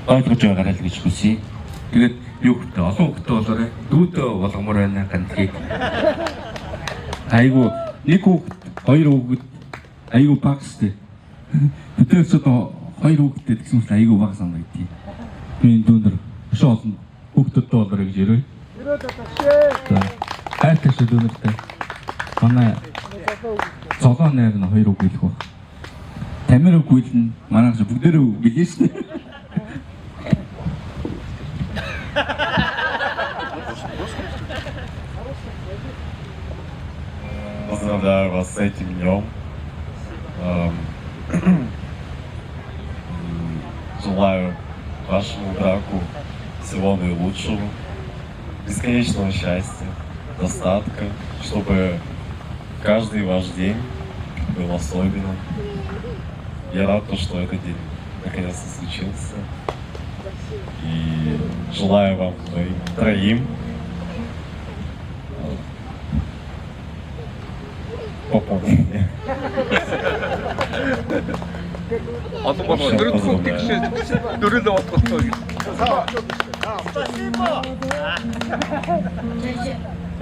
ойлгож байгаарай л гэж хүсье. Тэгээд юу хөлтэй олон хөлтэй болоорой. Дүүдээ болгомор байна гантхийг. Айгу нэг хүүхэд, хоёр хүүхэд айгу бага штэ. Бид ч одоо хоёр хүүхэдтэй гэсэн мэт айгу бага санагдтыг. Миний дүүнер өшөө олон хүүхдүүдтэй болоорой гэж ярив. За хайртай шүү дүүнертэй. Манай золоо найр нь хоёр үг хэлэх баг. Тамир үг хэлнэ. Манайх ч бүгдээрээ үг хэлнэ шүү дээ. Поздравляю вас с этим днем. Желаю вашему браку всего наилучшего, бесконечного счастья, достатка, чтобы каждый ваш день был особенным. Я рад, то, что этот день наконец-то случился. И желаю вам троим пополнения. Олон болоо дөрөв дэх тэгшээ дөрөв бодголцоо гэж.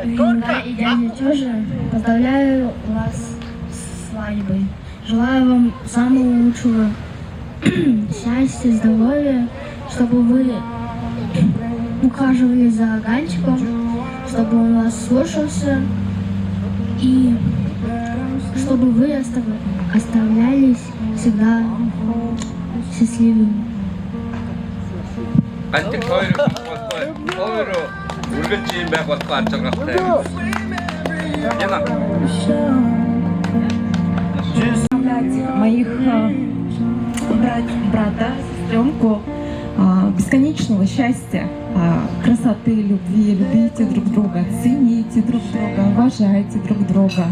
Уинга и дядя Тёжа, поздравляю вас с свадьбой. Желаю вам самого лучшего счастья, здоровья, чтобы вы ухаживали за Гальчиком, чтобы он вас слушался и чтобы вы оставлялись всегда счастливыми. Гантик хоёр болохгүй. Хоёр үргэлж юм байх болохгүй аж аргалтай. Яна. Поздравлять моих брата, сестренку Бесконечного счастья, красоты, любви. Любите друг друга, цените друг друга, уважайте друг друга.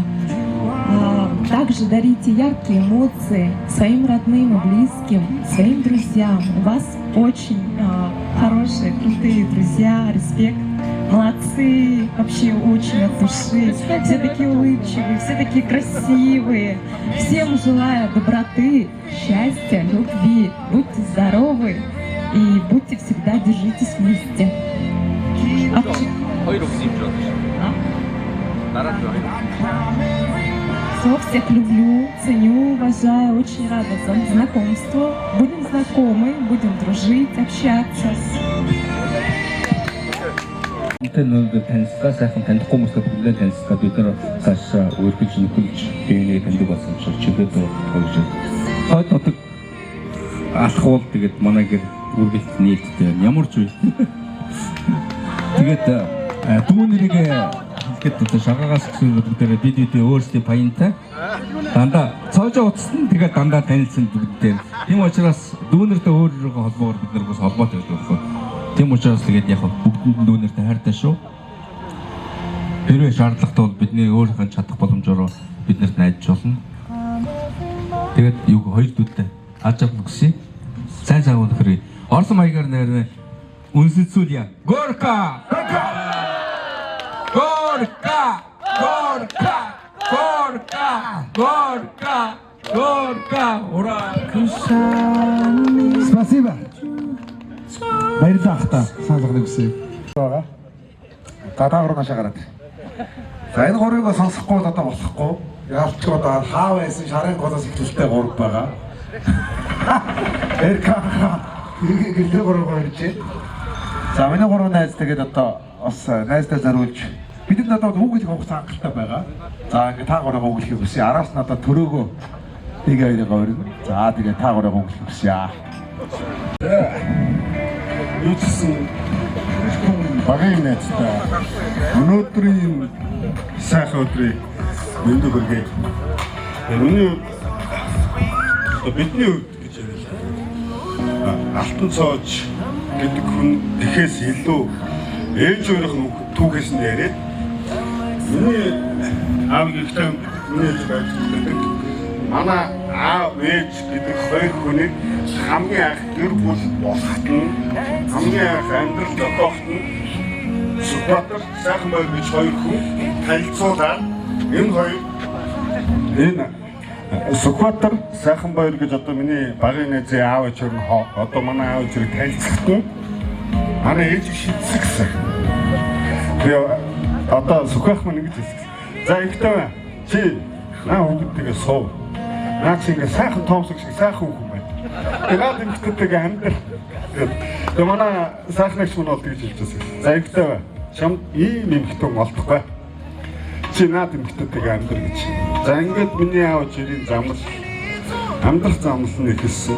Также дарите яркие эмоции своим родным и близким, своим друзьям. У вас очень хорошие, крутые друзья, респект. Молодцы, вообще очень от души. Все такие улыбчивые, все такие красивые. Всем желаю доброты, счастья, любви. Будьте здоровы и будьте всегда, держитесь вместе. Хоёр өгсөн юм ч байна. Дараа нь хоёр. Все, всех люблю, ценю, уважаю, очень рада за знакомству. Будем знакомы, будем дружить, общаться. Энтэй өнөөдөр танилцгаа, сайхан танихгүй хүмүүстэй бүгдээ танилцгаа, бид нар цаашаа үргэлж нөхөлж биенийг таньдаг болсон учраас чөлөөт болж хойд нутаг алхуул, тэгээд манай гэр үргэлж нээлттэй байна. Ямар ч үе. Тэгээд дүү нэрийг хэлэхэд одоо шагаагаас гэсэн бүгдээрээ бид бид өөрсдийн паянтай дандаа цоожоо утасна, тэгээд дандаа танилцсан бүгдээ. Тийм учраас дүү нартай өөр өөрийнхөө холбоогоор бид нар бас холбоотой байдаг байхгүй. Тийм учраас тэгээд яг бүгдэнд нь дүү нартай хайртай шүү. Хэрвээ шаардлагатай бол бидний өөрийнхөө чадах боломжоор бид нарт найдаж болно. Тэгээд юу хоёр дүүдтэй аж авах хүсье. Сайн сайн өнөхөр. Орсон маягаар нэр үнсэлцүүлье. Горка! Горка! Горка! Горка! Горка! Горка! Ура! Спасибо. Баярлалаа, ахта. Санал болгоныг хүсье. Байгаа. За, та гурав наашаа гараад. За, энэ гурвыг сонсохгүй бол одоо болохгүй. Яалчгүй одоо хаа байсан шарын голоос эхлэлтэй гурав байгаа. Эрка гэлээ гурав гурав ирж. За, миний гурван найз тэгээд одоо бас найздаа зориулж бидэнд одоо үг хэлэх хугацаа хангалттай байгаа. За, ингээ та гурав үг хэлэхийг хүсье. Араас нь одоо төрөөгөө нэг хоёрыг орно. За, тэгээ та гурав үг хэлэх хүсье. Юу ч гэсэн багын найзтай өнөөдрийн сайхан өдрийг мэндийг хүргэе. Миний хувьд, одоо бидний хувьд гэж яриа. Алтан цоож гэдэг хүн гэхээс илүү ээж өөрийнх нь түүхээс нь яриад, миний аав гэхдээ миний ээж байж гэдэг, манай аав ээж гэдэг хоёр хүнийг хамгийн анх гэр бүл болоход нь, хамгийн анх амьдрал зохиоход нь Сүхбаатар сайхан баяр гэж хоёр хүн танилцуулаад, энэ хоёр, энэ Сүхбаатар сайхан баяр гэж одоо миний багын найзын аав ээж хоёр нь одоо манай аав ээж хоёрыг танилцахад нь манай ээж шидсэн гэсэн. Тэгээ одоо Сүхбаах маань ингэж хэлсэн. За, ихтэй чи наа хүүхэдтэйгээ суув. Наа чи ингээ сайхан тоомсог шиг сайхан хүүхэн байна. Тэгээ наад эмэгтэйтэйгээ амьдрал. Тэгээ манай сайхан эгч мөн бол тэгж хэлж байсан. За, ихтэй чамд ийм эмэгтэй олдохгүй. Чи наад эмэгтэйтэйгээ амьдр гэж. За, ингээд миний аав ээжийн замал, амьдрах замал нь эхэлсэн.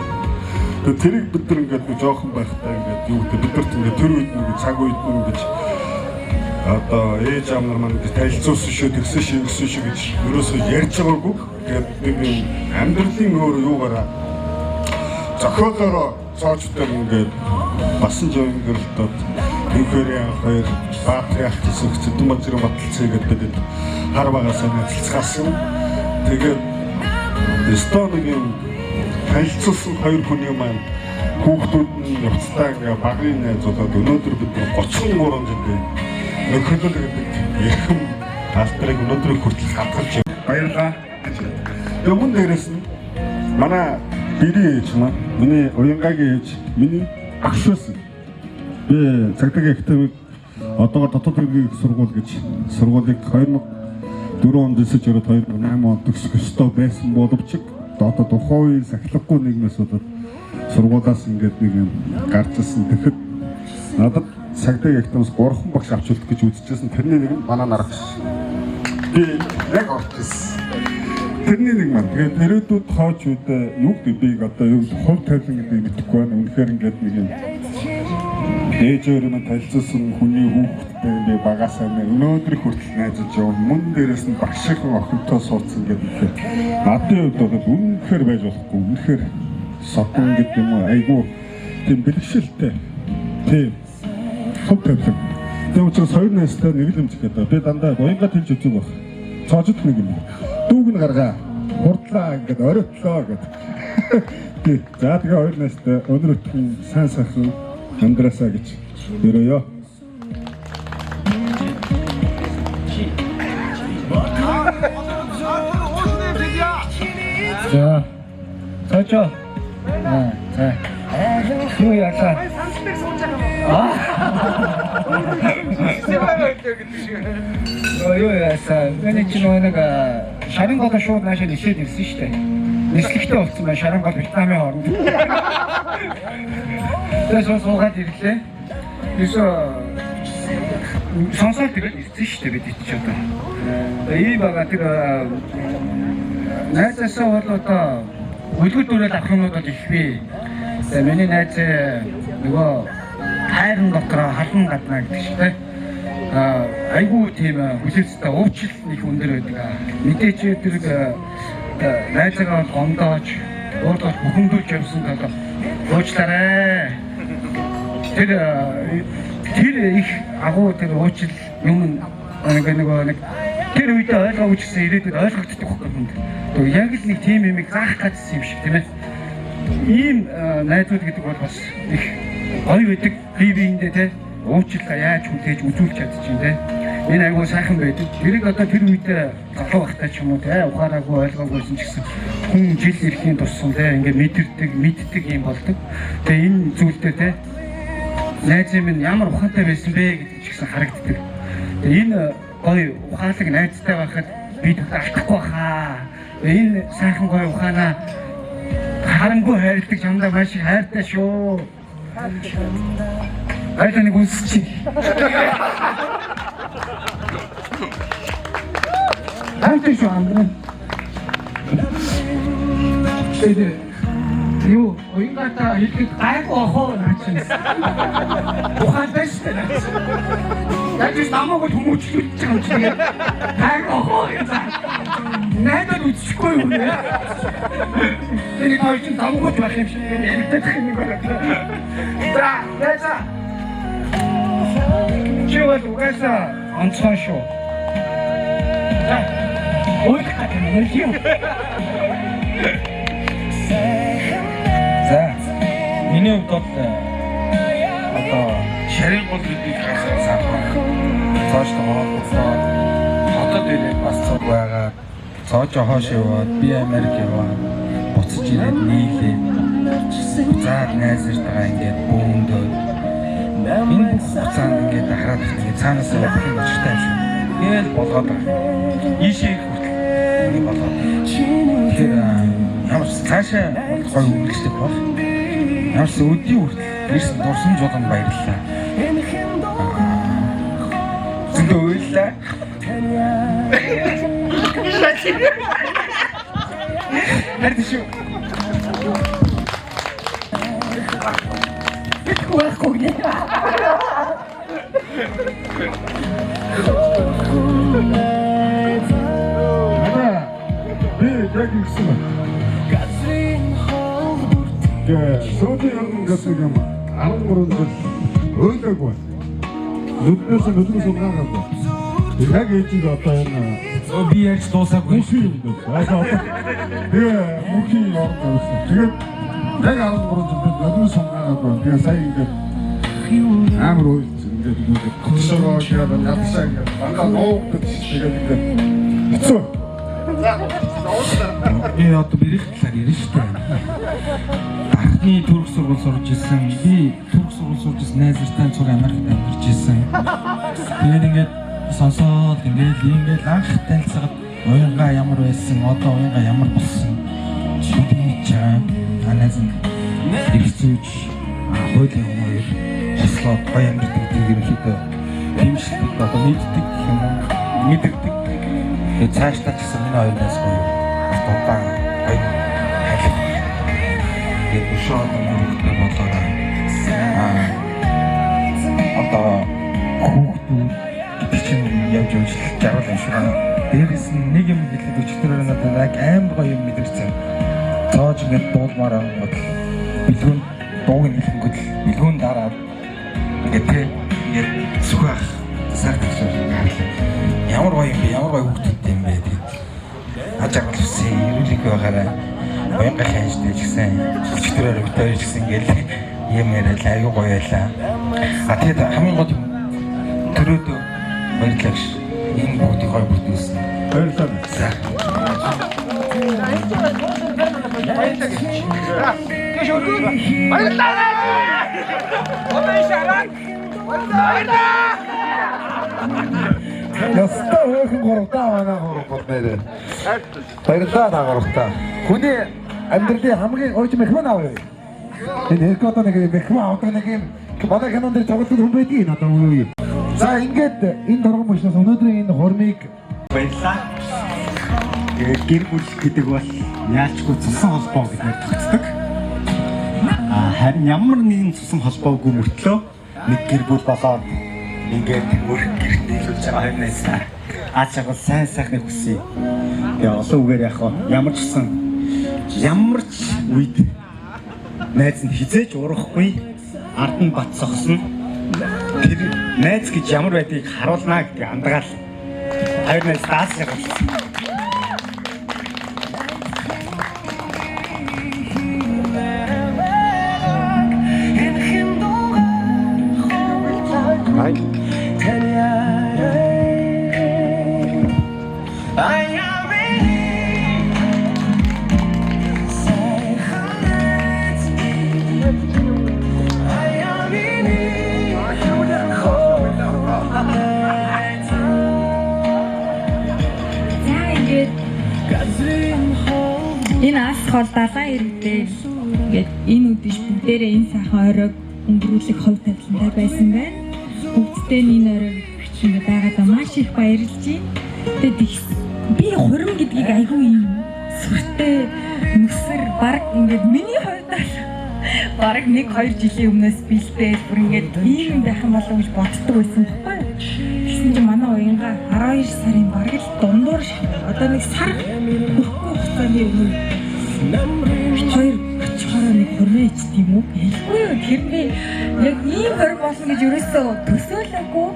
Тэгээ тэрийг бид нар ингээд нэг жоохон байхдаа ингээд юу гэдэг, бид нарт ингээд тэр үед нэг цаг үед нь гэж одоо ээж аав нар маань ингэж танилцуулсан шүү, тэгсэн шүү, ингэсэн шүү гэж ерөөсөө ярьж байгаагүй. Тэгээд нэг юм амьдралын өөр юугаараа зохиолоороо цоочтой ингээд басан жавын гэрэлтод Тэнхвэрийн анх хоёр Баатрын ах гэсэн Цэдэн базрын баталцээ гэдэг бид хар багасаа нэцэлцгаасан. Тэгээд өстөө нэг юм танилцуулсан хоёр хүний маань хүүхдүүд нь явцдаа ингээ багын найз болоод өнөөдөр бид 33 жилийн нөхөрлөл гэдэг эрхэм алдрыг өнөөдрийг хүртэл хадгалж баярлаа гэж. Тэгээ мөн дээрэс нь манай бэрийн ээж маань, миний уянгагийн ээж, миний багш байсан. Би цагдаагийн академик, одоогор дотоод хэргийн их сургууль гэж сургуулийг 2004 онд эсэж ороод 2008 онд төгсөх ёстой байсан боловч одоо тухайн үеийн сахилахгүй нийгмээс болоод сургуулиас ингээд нэг юм гарч ирсэн. Тэгэхэд надад цагдаагийн академиас 3 багш авч үлдэх гэж үзчихсэн. Тэрний нэг нь манай нар багш. Би яг орж ирсэн. Тэрний нэг маань тэгээд ирээдүйд хооч үед юу гэдэг би одоо юу хувь тавилан гэдгийг мэдэхгүй байна. Үнэхээр ингээд нэг юм ээж өөр юм танилцуулсан хүний хүүхэдтэй би багасаа нэг өнөөдөр хүртэл найзалж явна. Мөн дээрээс нь багшийнхан охинтой суудсан гэдэг үнэхээр надын хувьд бол үнэхээр байж болохгүй. Үнэхээр содон гэдэг юм уу, айгүй Тийм бэлгшилтэй. Тийм. Хөв тавилан. Тийм учраас хоёр найзтай нэг л юм зэхэд би дандаа уянгаа тэлж үзег баг. Цоожд нэг юм. Дүүг нь гаргаа. Хурдлаа ингээд оройтлоо гэд. Тий. За тэгээ хоёр найзтай өнөр өтгөн сайн сайхан амьдраасаа гэж өрөөё. За. Цоожоо. Аа, за. Юу яалаа? Аа. Юу яасан? Миний чинь нөгөө нэг шарын голоо шууд наашаа нисээд ирсэн шүү дээ. Нислэгтэй болсон байна шарын гол Вьетнамын хооронд. Тэгээ шууд суугаад ирлээ. Ерөөсөө сонсоод тэгэл ирсэн шүү дээ бид чи одоо. Ийм байгаа тэр найзаасаа бол одоо үлгэр дуурайл авах юмнууд бол их бий. Тэгээ миний найз нөгөө хайран дотроо халан гаднаа гэдэг шиг те. Аа айгүй тийм хүлээцтэй уучлал нэг өндөр байдаг. Мэдээч тэр найзаагаа бол гомдоож, уурлаж бухимдуулж явсан бол уучлаарай. Тэр тэр их агуу тэр уучлал юм нэг нөгөө нэг тэр үедээ ойлгоогүй ч гэсэн ирээдүйд ойлгогддог байхгүй хүнд. Тэгээ яг л нэг тийм юмыг заах гэсэн юм шиг тийм ээ. Ийм найзууд гэдэг бол бас их гоё байдаг. Бие биендээ те уучлалаа яаж хүлээж үзүүлж чадчих юм те. Энэ айгуу сайхан байдаг. Тэрийг одоо тэр үедээ залуу байхдаа ч юм уу те ухаараагүй ойлгоогүйсэн ч гэсэн хүн жил ирэхийн тусам те ингээ мэдэрдэг, мэддэг юм болдог. Тэгээ энэ зүйлдээ те найзын минь ямар ухаантай байсан бэ гэдэг ч гэсэн харагддаг. Тэгээ энэ гоё ухаалаг найзтай байхад би алдахгүй хаа. Энэ сайхан гоё ухаанаа харангүй хайрладаг чамдаа маш их хайртай шүү. Баярлалаа нэг үнсчих. Хайртай шүү амраа. Тэгээд юу уянгата хэлэхэд гайгүй охоо наа чинь. Ухаантай шүү дээ. Яг ч намайг хүмүүжлүүлж байгаа юм чи. Гайгүй охоо гэж. Найдад үзчихгүй юм нэ. Тэр хоёр чинь давгууч байх юм шиг яригдах юм байна. За, найзаа. Чи бол угаасаа онцгой шүү. За. Уйлах гэдэг юм. За. Миний хувьд бол одоо шарын гол гэдгийг харсан сайхан. Цоожтой хооллоо. Хотод ирээд бас цуг байгаа. Цоож хоош яваад би Америк яваад буцаж ирээд нийлээ. Буцаад найзартайгаа ингээд бөөндөөд энэ хугацаанд ингээд хараад ингээд цаанаас явах юм учиртай юм шиг. Тэгээл болгоод байгаа. Ийшээ ирэх хүртэл ингээд болгоод. Тэгэхээр ямар ч цаашаа бол гоё үргэлжлэх бол ямар ч өдний хүртэл ирсэн дурсамж болгонд баярлалаа. Зөндөө уйллаа. Хайртай шүү. Байхгүй гэнэ. Би яг ингэсэн байна. Тэгээ сүүлийн юм гэсэн юм 13 жил ойлоогүй. Нүднээс нүднээс угаагаад. Яг ээжийг одоо энэ би ярьж дуусаагүй. Мөнхийн юм байна. Одоо тэгээ мөнхийн орон байсан. Тэгээд яг 13 жил би нүднээс угаагаад байна. Тэгээ сая ингээд амар уйлж ингээд ингээд хөтсөрөө тэгээд гадсаа ингээд дандаа нуугдаж тэгээд ингээд хэцүү. Би одоо бэрэх талаар ярина шүү дээ. Анхны төрөх сургууль сурж исэн. Би төрөх сургууль сурж исэн найз нартай цуг Америкт амьдарч исэн. Тэгээд ингээд сонсоод ингээд анх танилцахад уянгаа ямар байсан, одоо уянгаа ямар болсон бүгд мэдж байгаа. А найз нь их зүйж хуулийн хүмүүс хослоод гоё амьдардаг гэдгийг ерөнхийдөө дэмжлэг одоо мэддэг гэх юм уу мэддэг. Тэгээд цаашлаа ч гэсэн миний хоёр найз гоё удаан гоё хайрлах. Тэгээд өшөө одоо хүүхдээ болоод одоо хүүхдүүд гэдэг чинь явж явж жаргал юм шиг байна. Дээрээс нь нэг юм хэлэхэд өчигдөр надад яг амар гоё юм мэдэрсэн. Цоож ингээд дуулмаар ангууд бэлгүүн Дууг нь хэлэнгүүт л бэлгүүн дараад ингээд те ингээд сүх ах сар тавшаар харлаа. Ямар гоё юм бэ? Ямар гоё хүүхдүүдтэй юм бэ? Тэгээд аж аргал хүсье, эрүүлэг байгаарай. Уянга хайжтай ч гэсэн өчтөрөөр бит хоёр ч гэсэн ингээд юм яриад аюу гоё байлаа. А тэгээд хамгийн гол юм төрөөдөө баярлалаа гэж энэ бүгдийг гоё бүтээсэн. Баярлалаа. За. Баярлалаа. Баярлалаа. Ястаа хөөхөн гуравтаа манай гурав бол нэрээ. Баярлалаа та гуравтаа. Хүний амьдралын хамгийн гоё мехман авъя. Энэ хэрэг одоо нэг мехман авдаг нэг юм манай кинон дээр тоглодог хүн байдгийг надад үгүй. За ингээд энэ торгон мөчнөөс өнөөдрийн энэ хурмыг баярлалаа. Тэгээд гэр бүл гэдэг бол яалчгүй цусан холбоо гэдгээр тогтдог. А харин ямар нэгэн цусан холбоогүй мөртлөө нэг гэр бүл болоод ингээд өөр гэрт нийлүүлж байгаа хоёр найзлаа. Аз жаргал сайн сайхныг хүсье. Тэгээ олон үгээр яг ямар ч гэсэн ямар ч үед найз нь хизээж урахгүй ард нь бат согсно. Тэр найз гэж ямар байдгийг харуулнаа гэдэг андгаал. Хоёр найз аз жаргал. За ингээд энэ ас хол далайн иргэдээ ингээд энэ үдиш бүгдээрээ энэ сайхан оройг өнгөрүүлэх хувь тавилантай байсан байна. Бүгдтэй нь энэ оройг ингээд байгаадаа маш их баярлж байна. Тэгээд би хурим гэдгийг айгүй юм сүртэй нүсэр баг ингээд миний хувьд бол бараг 1-2 жилийн өмнөөс бэлдээд бүр ингээд ийм юм байх юм болов уу гэж боддог байсан байхгүй юу. Тэгсэн чинь манай уянга 12 сарын бараг л дундуур одоо нэг сар хүрэхгүй хугацааны өмнө бит хоёр очихороо нэг хурмын ичт юм уу? Хэлгүй юу? Тэр би яг ийм хурим болно гэж ерөөсөө төсөөлөөгүй.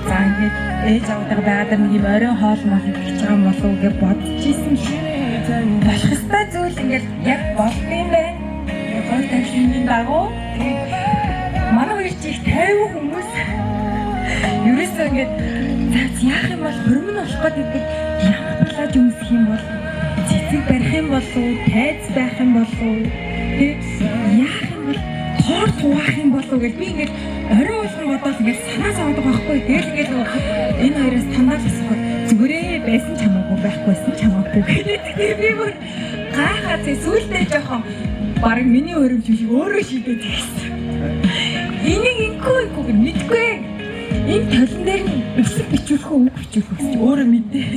За ингээд ээж аваагаа байгаад нэг юм оройн хоол мол идэх байгаа юм болов уу гэж бодож исэн л болох ёстой зүйл ингээд яг болд юм байна. Гол тавилангийн дагуу тэгээд манай хоёр чи их тайван хүмүүс. Ерөөсөө ингээд за яах юм бол хурим нь болох гээд идэг ямар плаж өмсөх юм бол цэцэг барих юм болов уу, тайз байх юм болов уу, тэг яах юм бол тоор туваах юм болов уу гэж би ингээд орой болгон бодоол ингээд санаа зовоод байгаа байхгүй. Тэгэл ингээд энэ хоёроос тандаал асуухад зүгээрээ байсан ч хамаагүй байхгүйсэн ч хамаагүй гэдэг. Тэгээ би бүр гайхаад зэ сүүлдээ жоохон бараг миний өрөмж биш өөрөө шийдээд ирсэн. Энийг инкүү инкүү гэж мэдгүй. Энэ толон дээр нь өсөг бичүүлэх үү, үг бичүүлэх үү гэж өөрөө мэдээ.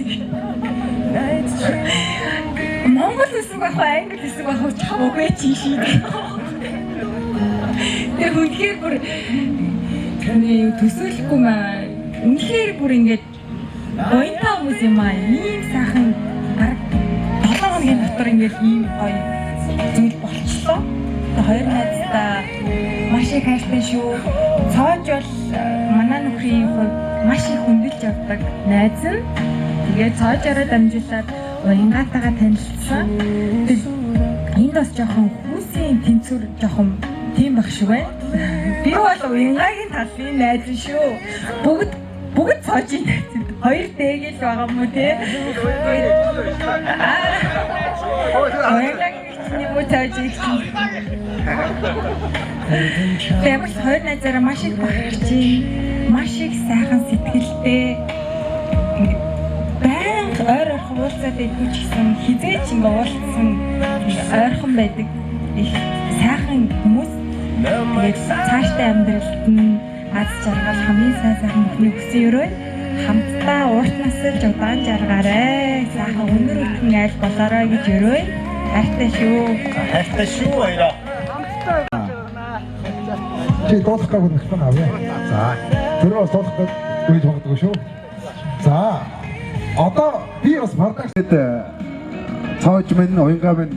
Монгол үсэг байх уу, англи үсэг байх уу чамаагүй чи шийдэх. Тэгээ үнэхээр бүр юу төсөөлөхгүй маа. Үнэхээр бүр ингээд уянтаа хүмүүс юм аа. Ийм сайхан бараг 7 хоногийн дотор ингээд ийм гоё зүйл болчлоо. Тэгээ хоёр найздаа маш их хайртай шүү. Цоож бол манай нөхрийн хувьд маш их хүндэлж явдаг найз нь. Тэгээ цоожороо дамжуулаад уянгаатайгаа танилцсан. Тэгээд энд бас жоохон хүмүүсийн тэнцвэр жоохон тийм байх шиг байна. Би бол уянгагийн талын найз шүү. Бүгд цоожийн найз. Хоёр дээгэл байгаа юм уу те? Уянгагийн юм уу цоожийн чинь. Тэгээ ямар ч хоёр найзаараа маш их бахарч байна. Маш их сайхан сэтгэлтэй. Байнга ойр орхон уулзаад байдгүй ч гэсэн хизээч ингээ уулзсан ойрхон байдаг их сайхан хүмүүс. Тэгээд цаашдаа амьдралд нь аз жаргал хамгийн сайн сайхан бүхний хүсэн өрөө хамтдаа урт насалж удаан жаргаарай. Сайхан өнөр өтгөн айл болоорой гэж өрөөе. Хайртай шүү. Хайртай шүү хоёроо. Чи дуулах гэх мехман авъя. За. Тэр бас дуулах гэж үеж магадгүй шүү. За. Одоо би бас продакшн цоож минь уянга минь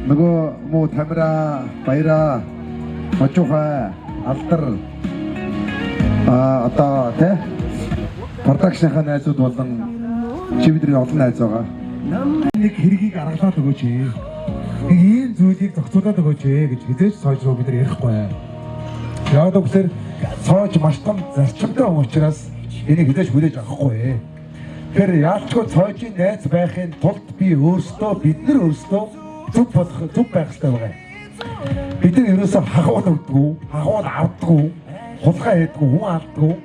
нөгөө муу тамира баяраа Можуухай, Алдар одоо тий production ынхаа найзууд болон чи бидний олон найз байгаа. Нэг хэргийг аргалаад өгөөч ээ. Нэг ийм зүйлийг зохицуулаад өгөөч ээ гэж хэзээ ч Цоож руу бид нар ярихгүй. Яг гэвэл Цоож маш том зарчимтай хүн учраас энийг хэзээ ч хүлээж авахгүй. Тэгэхээр яалчгүй Цоожийн найз байхын тулд би өөрсдөө бид нар өөрсдөө зөв болох, зөв байх хэрэгтэй байгаа юм. Бид нар ерөөсөө хахуул өгдөггүй, хахуул авдаггүй, хулгай хийдэггүй, хүн алддаггүй.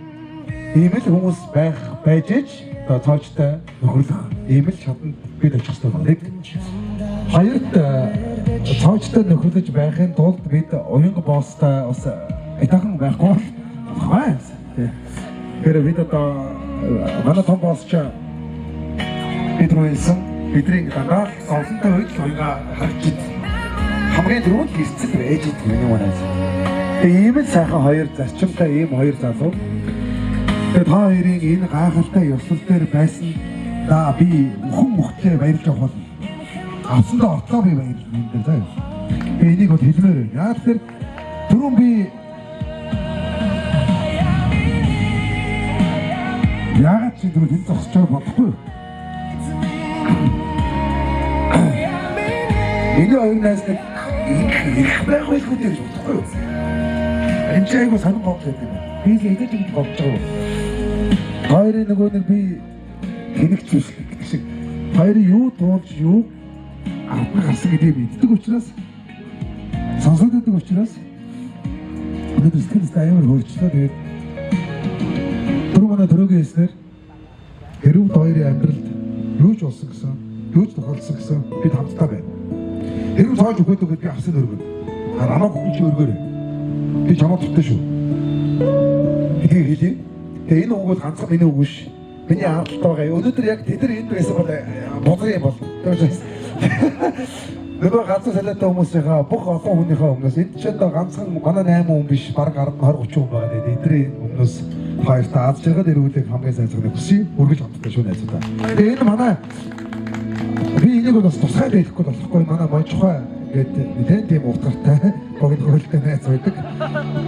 Ийм л хүмүүс байх байж ич одоо Цоожтой нөхөрлөх ийм л шатанд бид очих хэрэгтэй байна. Нэг хоёрт Цоожтой нөхөрлөж байхын тулд бид Уянга boss той бас адилхан байхгүй бол болохгүй. Тэгэхээр бид одоо манай том boss ч бид рүү хэлсэн, бидний дандаа л зовлонтой үед л Уянга харж ид. Хамгийн түрүүнд л эрсдэл байж ид миний манайс. Тэгээ ийм л сайхан хоёр зарчимтай ийм хоёр залуу. Тэгээ та хоёрын энэ гайхалтай ёслол дээр байсан да би үхэн мөхтлээ баярлж явах болно. Авсандаа ортлоо би баярлна энэ дээр заяа. Би энийг бол хэлмээр байна. Яг тэр түрүүн би яагаад чи түрүү тэнд зогсож байгааг бодохгүй юу? Миний хоёр найз нэг ингэх их байх байлгүй дээ гэж бодохгүй юу? Энэ чи айгу сонин гомдол байдаг юм. Би л эдэж ингэж гомдож байгаа юм. Хоёрын нөгөө нэг би тэнэгч биш гэдэг шиг хоёрын юу туулж юу авах гарсан гэдгийг мэддэг учраас, сонсоод байдаг учраас өнөөдөр сэтгэл амар хөөрчлөө. Тэгээд түрүү манай төрөөгийн хэлснээр хэрв хоёрын амьдралд юу ч болсон гэсэн, юу ч тохиолдсон гэсэн бид хамтдаа байна. Хэрв Цоож өгөөд өгөөд би авсан өргөн. Намайг хүн чи өргөөрэй. Би чамд дуртай шүү. Гэдгийг хэлье. Тэгээ энэ үг бол ганцхан миний үг биш. Миний хандлт байгаа. Өнөөдөр яг тэд нар энд байсан бол бодлого юм бол. Нөгөө ганцхан салиатай хүмүүсийнхаа бүх олон хүнийхээ өмнөөс энд ч одоо ганцхан манай 8 хүн биш, бараг 10 20 30 хүн байгаа. Тэгээд эдний өмнөөс хоёртаа аз жаргал эргүүлэх хамгийн сайн цагыг хүсье. Үргэлж хамтдаа шүү найзуудаа. Тэгээ энэ манай би энийг бол бас тусгай хэлэхгүй болохгүй, манай Можхой гэдэг нэлээд тийм утгартай богино хөлтэй найз байдаг.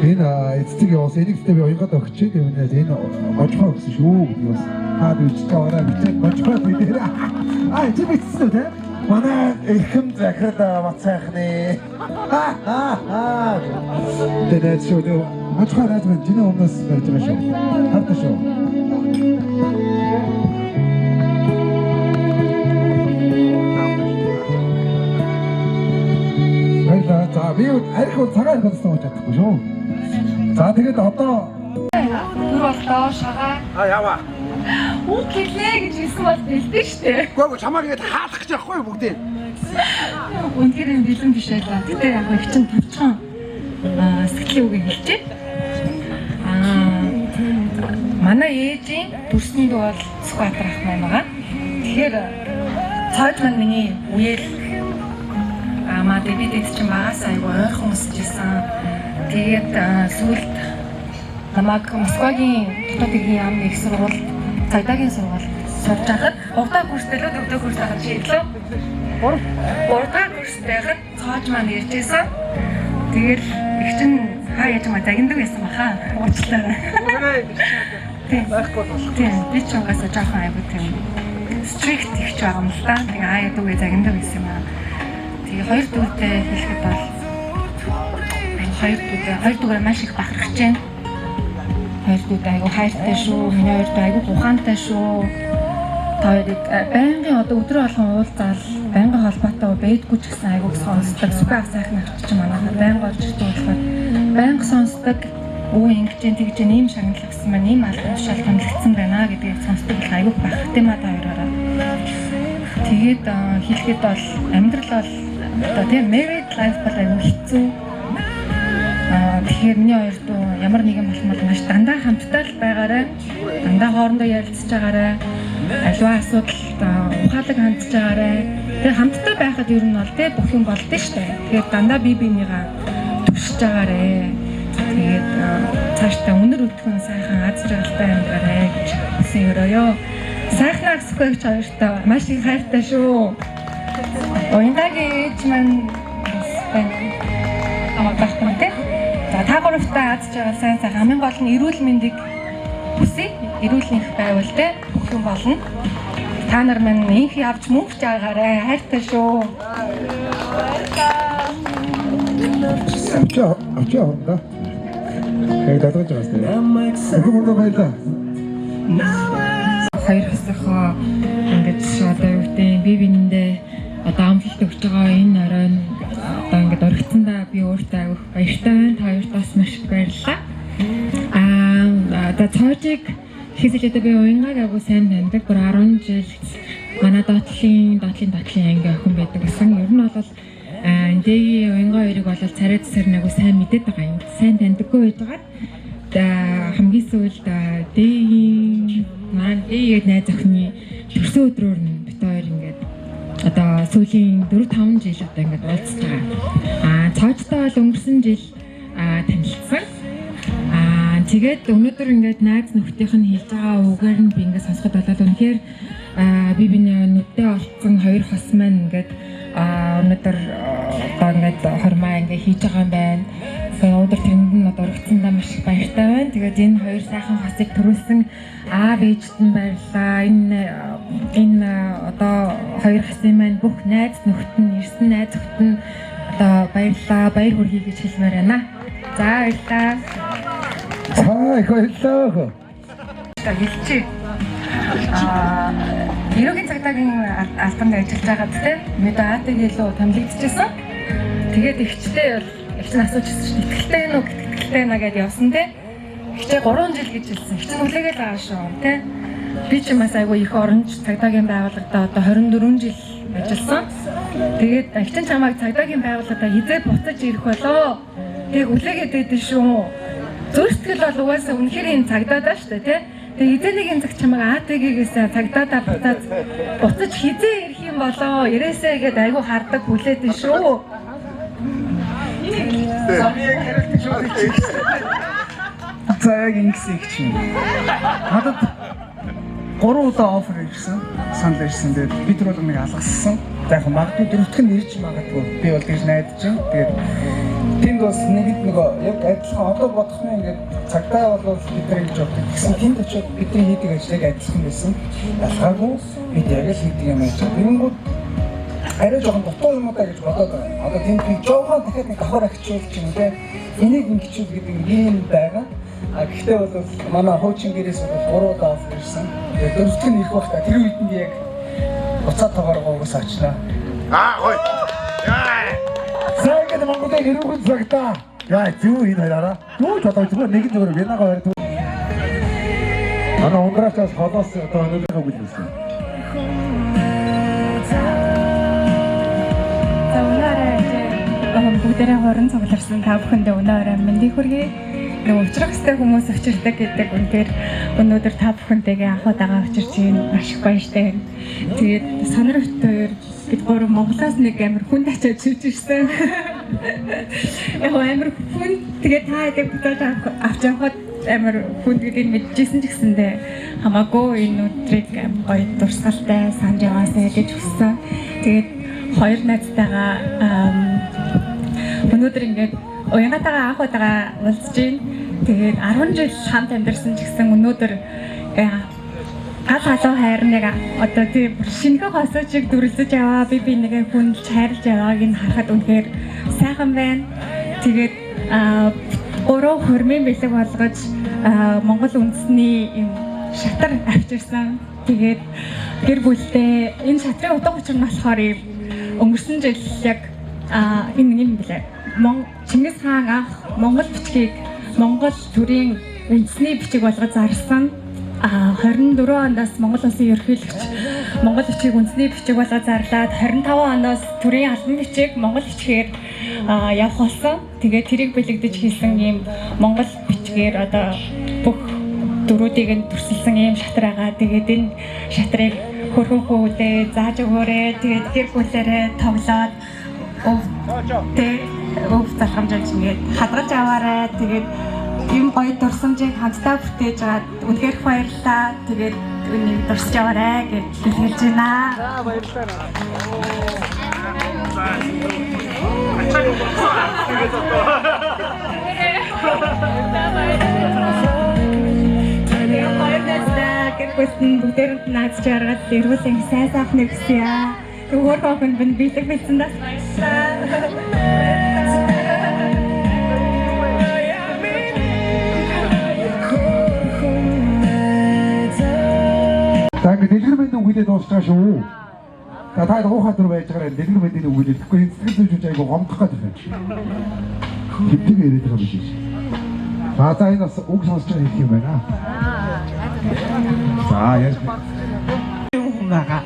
Энэ эцэг яваас энийг гэхдээ би Уянгад өгчээ. Тийм найз энэ Можхой гэсэн шүү гэдэг бас та бичиж аваарай, бичээд Можхой гэдэг. Аа, чи бичсэн үү те? Манай эрхэм захирал бат сайхны. Тэгээд шүү дээ. Можхой найз маань чиний өмнөөс барьж байгаа шүү. Хардаа шүү. Баярлалаа. За би арх бол цагаан арх болсон гэж чадахгүй шүү. За тэгээд одоо Түр боллоо шагаа. А яваа. Үг хэлнэ гэж хэлсэн бол бэлдэн штэ. Үгүй чамааг ингэж хаалах гэж байхгүй юу бүгдээ. Үнэхээр энэ бэлэн биш байлаа. Гэтэ яг их чинь товчхон сэтгэлийн үгийг хэлчихье. Манай ээжийн дүрсний дүү бол Сүхбаатар ах маань байгаа. Тэгэхээр Цоож маань миний үеэл маа би дэд чинь багаас айгу ойрхон өсөж исэн. Тэгээд сүүлд намайг Москвагийн дотоод хэргийн яамны их сургуульд цагдаагийн сургуульд сурж байхад 3 дахь курстэй лөө 4 дахь курс байхад шийдлээ. 3 дахь курс байхад Цоож маань ирж исэн. Тэгэл их чинь хаа яаж юм загиндаг байсан баха. Уучлаарай. Тийм. Байхгүй болох. Тийм. Би ч угаасаа жоохон айгу тийм strict ихч байгаа юм л да. Тэгээ аа ядуугээ загиндаг байсан юм аа. Тэгээ хоёр дүүтэй хэлэхэд бол хоёр дүүтэй хоёр дүүгээр маш их бахархаж байна. Хоёр дүүтэй айгу хайртай шүү. Миний хоёр дүү айгу ухаантай шүү. Та хоёрыг байнгын одоо өдрөө болгон уулзаал байнгын холбоотой байдгүй ч гэсэн айгу сонсдог. Сүхбай сайхан ах чинь манайхаа байнга орж ирдэг болохоор байнга сонсдог. Өө ингэж जैन тэгж जैन ийм шагнал авсан байна, ийм албан тушаал томилогдсон байна гэдгийг сонсдог бол айгу бахархтай маа та хоёроо. Тэгээд хэлэхэд бол амьдрал бол одоо тийм married life бол айгу хэцүү. Тэгэхээр миний хоёр дүү ямар нэгэн болмол маш дандаа хамтдаа л байгаарай. Дандаа хоорондоо ярилцж байгаарай. Аливаа асуудалд ухаалаг хандж байгаарай. Тэгээ хамтдаа байхад ер нь бол тэ бүх юм болдсон шүү дээ. Тэгэхээр дандаа бие биенийгаа төвшиж байгаарай. Тэгээд цаашдаа үнэр өтгөн сайхан аз жаргалтай амьдраарай гэж хүсэн өрөөё. Сайхнаа гэсэхгүй хоёртоо маш их хайртай шүү. Уянгагийн ээж маань бас байна. Аа байхгүй тий. Та гуравтаа аз жаргал сайн сайхан хамгийн гол нь эрүүл мэндийг хүсье. Эрүүл их байвал те бүх юм болно. Та нар минь инх явж мөнгө жаагаарай. Хайртай шүү. Очоо очоо хонда. Яг далгаж байгаа сте. Өхөн мөрдөө баярлаа. Хоёр хосынхоо ингэж одоо юу гэдэг би биендээ одоо амлалт өгч байгаа энэ оройн одоо ингэж оргицсандаа би өөртөө айгүйх баяртай байна. Та хоёрт бас маш их баярлалаа. Аа одоо цоожиг хийсэлээ би уянгааг айгуу сайн таньдаг. Бүр 10 жил манай доотлын анги охин байдаг гэсэн. Ер нь бол дэги уянга хоёрыг бол царай цэсэр нэг сайн мэдээд байгаа юм. Сайн таньдаггүй байжгаад хамгийн сүүлд дэгийн маань дэгээд найз охины төрсөн өдрөөр нь бит хоёр ингээд одоо сүүлийн 4-5 жил одоо ингээд уулзж байгаа. Аа цоожтой бол өнгөрсөн жил танилцсан. Аа тэгээд өнөөдөр ингээд найз нөхдийнх нь хэлж байгаа үгээр нь би ингээд сонсоход болоод үнэхээр би биний нүдээ олцсон хоёр хос маань ингээд өнөөдөр одоо ингээд хормаа ингээд хийж байгаа юм байна. Тэгээд өнөөдөр тэрэнд нь одоо өргөцсөндөө маш их баяртай байна. Тэгээд энэ хоёр сайхан хосыг төрүүлсэн аав ээжд нь баярлалаа. Энэ одоо хоёр хосын маань бүх найз нөхдөд нь ирсэн найз нөхдөд нь одоо баярлалаа. Баяр хүргэе гэж хэлмээр байна. За баярлалаа. За их баярлалаа. Хэлчихье. Эрүүгийн цагдаагийн албанд ажиллаж байгаад те мэдээ АТ-г илүү томилогдчихсан. Тэгээд эгчтэй бол эгч нь асуучихсан шүү дээ. Итгэлтэй гэнэ үү, итгэлтэй гэнэ гэдээ явсан те. Эгчээ 3 жил гэж хэлсэн. Эгч нь хүлээгээл байгаа шүү те. Би ч бас айгүй их оронч цагдаагийн байгууллагад одоо 24 жил ажилласан. Тэгээд эгч нь чамайг цагдаагийн байгууллагад хизээ буцаж ирэх болоо. Тэгээ хүлээгээд байдэн шүү. Зүр сэтгэл бол угаасаа үнэхээр энэ цагдаадаа шүү дээ те. Тэгээ хизээ нэг юм цаг чамайг АТГ-гээс цагдаадаа буцаж хизээ ирэх юм болоо. Ирээсээ гээд айгүй хардаг хүлээдэн шүү. За яг ингэсэн их чинь. Надад 3 удаа офер ирсэн, санал ирсэн. Тэгээд би тэр болгоныг алгассан. За яг магадгүй дөрөвдөх нь ирж магадгүй. Би бол тэгж найдаж байна. Тэгээд тэнд бас нэгд нөгөө яг адилхан одоо бодох нь ингээд цагдаа бол бид нар ингэж боддог. Тэгсэн тэнд очиод бидний хийдэг ажлыг адилхан байсан. Ялгаагүй бид яг л хийдэг юм байж. Тэгэнгүүт арай жоохон дутуу юм уу та гэж бодоод байгаа. Одоо тэнд би жоохон дахиад нэг давхар ахичвал ч юм уу те. Энийг ингэчүүл гэдэг юм байгаа. А гэхдээ бол манай хуучин гэрээс бол 3 удаа офер ирсэн. Тэгээд дөрөвдөх нь ирэх байх та. Тэр үед нь би яг буцаад тоогооргоогоос очлаа. Аа гоё. Яа. За ингээд Монголын эрүүхэн цагтаа. Яа зүү энэ хоёроо. Юу ч болоо зүгээр нэг зүгээр Венага хоёр. Манай Унгарчаас холоос одоо өнөөдрийнхөө бүл байсан. За өнөөрөө бүгдээрээ хорон цугларсан та бүхэндээ өнөөрөө мэндийг хүргэе. Нөгөө учрах ёстой хүмүүс учирдаг гэдэг үнээр өнөөдөр та бүхэнтэйгээ анх удаага учирч байна. Маш их баяртай байна. Тэгээд сонор хоёр бид гурав Монголоос нэг амар хүнд ачаад шивж ирсэн. Яг амар хүнд тэгээд та хэдэг буцааж авч явхад амар хүнд гэдгийг мэдчихсэн ч гэсэндээ хамаагүй энэ өдрийг амар гоё дурсгалтай санаж яваасай гэж хүссэн. Тэгээд хоёр найзтайгаа өнөөдөр ингээд уянгатайгаа анх удаага уулзж байна. Тэгээд 10 жил хамт амьдарсан ч гэсэн өнөөдөр гал халуун хайрныг одоо тийм шинэхэн хосоо чиг дүрлэж яваа би нэгэ хүндэлж хайрлаж явааг нь харахад үнэхээр сайхан байна. Тэгээд гурван хормын бэлэг болгож Монгол үндэсний юм шатар авчирсан. Тэгээд гэр бүлдээ энэ шатрын утга учир нь болохоор юм өнгөрсөн жил яг энэ юм билээ. Чингис хаан анх Монгол бичгийг Монгол төрийн үндэсний бичиг болгож зарласан. 24 оноос Монгол улсын ерөнхийлөгч Монгол бичгийг үндэсний бичиг болгож зарлаад 25 оноос төрийн албан бичиг Монгол бичгээр явах болсон. Тэгээд тэрийг бэлэгдэж хийсэн ийм Монгол бичгээр одоо бүх дөрүүдийг нь төрсөлсөн ийм шатар байгаа. Тэгээд энэ шатрыг хөрхөн хүүдээ зааж өгөөрэй. Тэгээд гэр бүлээрээ тоглоод өв залхамжааж ингээд хадгалж аваарай. Тэгээд ийм гоё дурсамжийг хамтдаа бүтээж байгаад үнэхээр баярлалаа. Тэгээд үнийг дурсаж аваарай гэж хэлж байна. За баярлалаа. Тэгээ хоёр найздаа гэр бүлтэн бүгдээрэнд наад жаргал эргүүлэн сайн сайхныг хүсье. Өөр хохонд минь бэлэг бэлсэн бас баярлалаа. За, ингээд дэлгэр мэндийн үг хэлээд дуусчихаа шүү. За, та уухаа түр байж байгаа дэлгэр мэндийн үг хэлээд, тэгэхгүй энэ сэтгэл зүйч айгу гомдох гээд байна. Хэвтэг яриад байгаа юм биш. За за, энэ бас үг сонсож байгаа хэлэх юм байна. За, яаж хүн байгаа.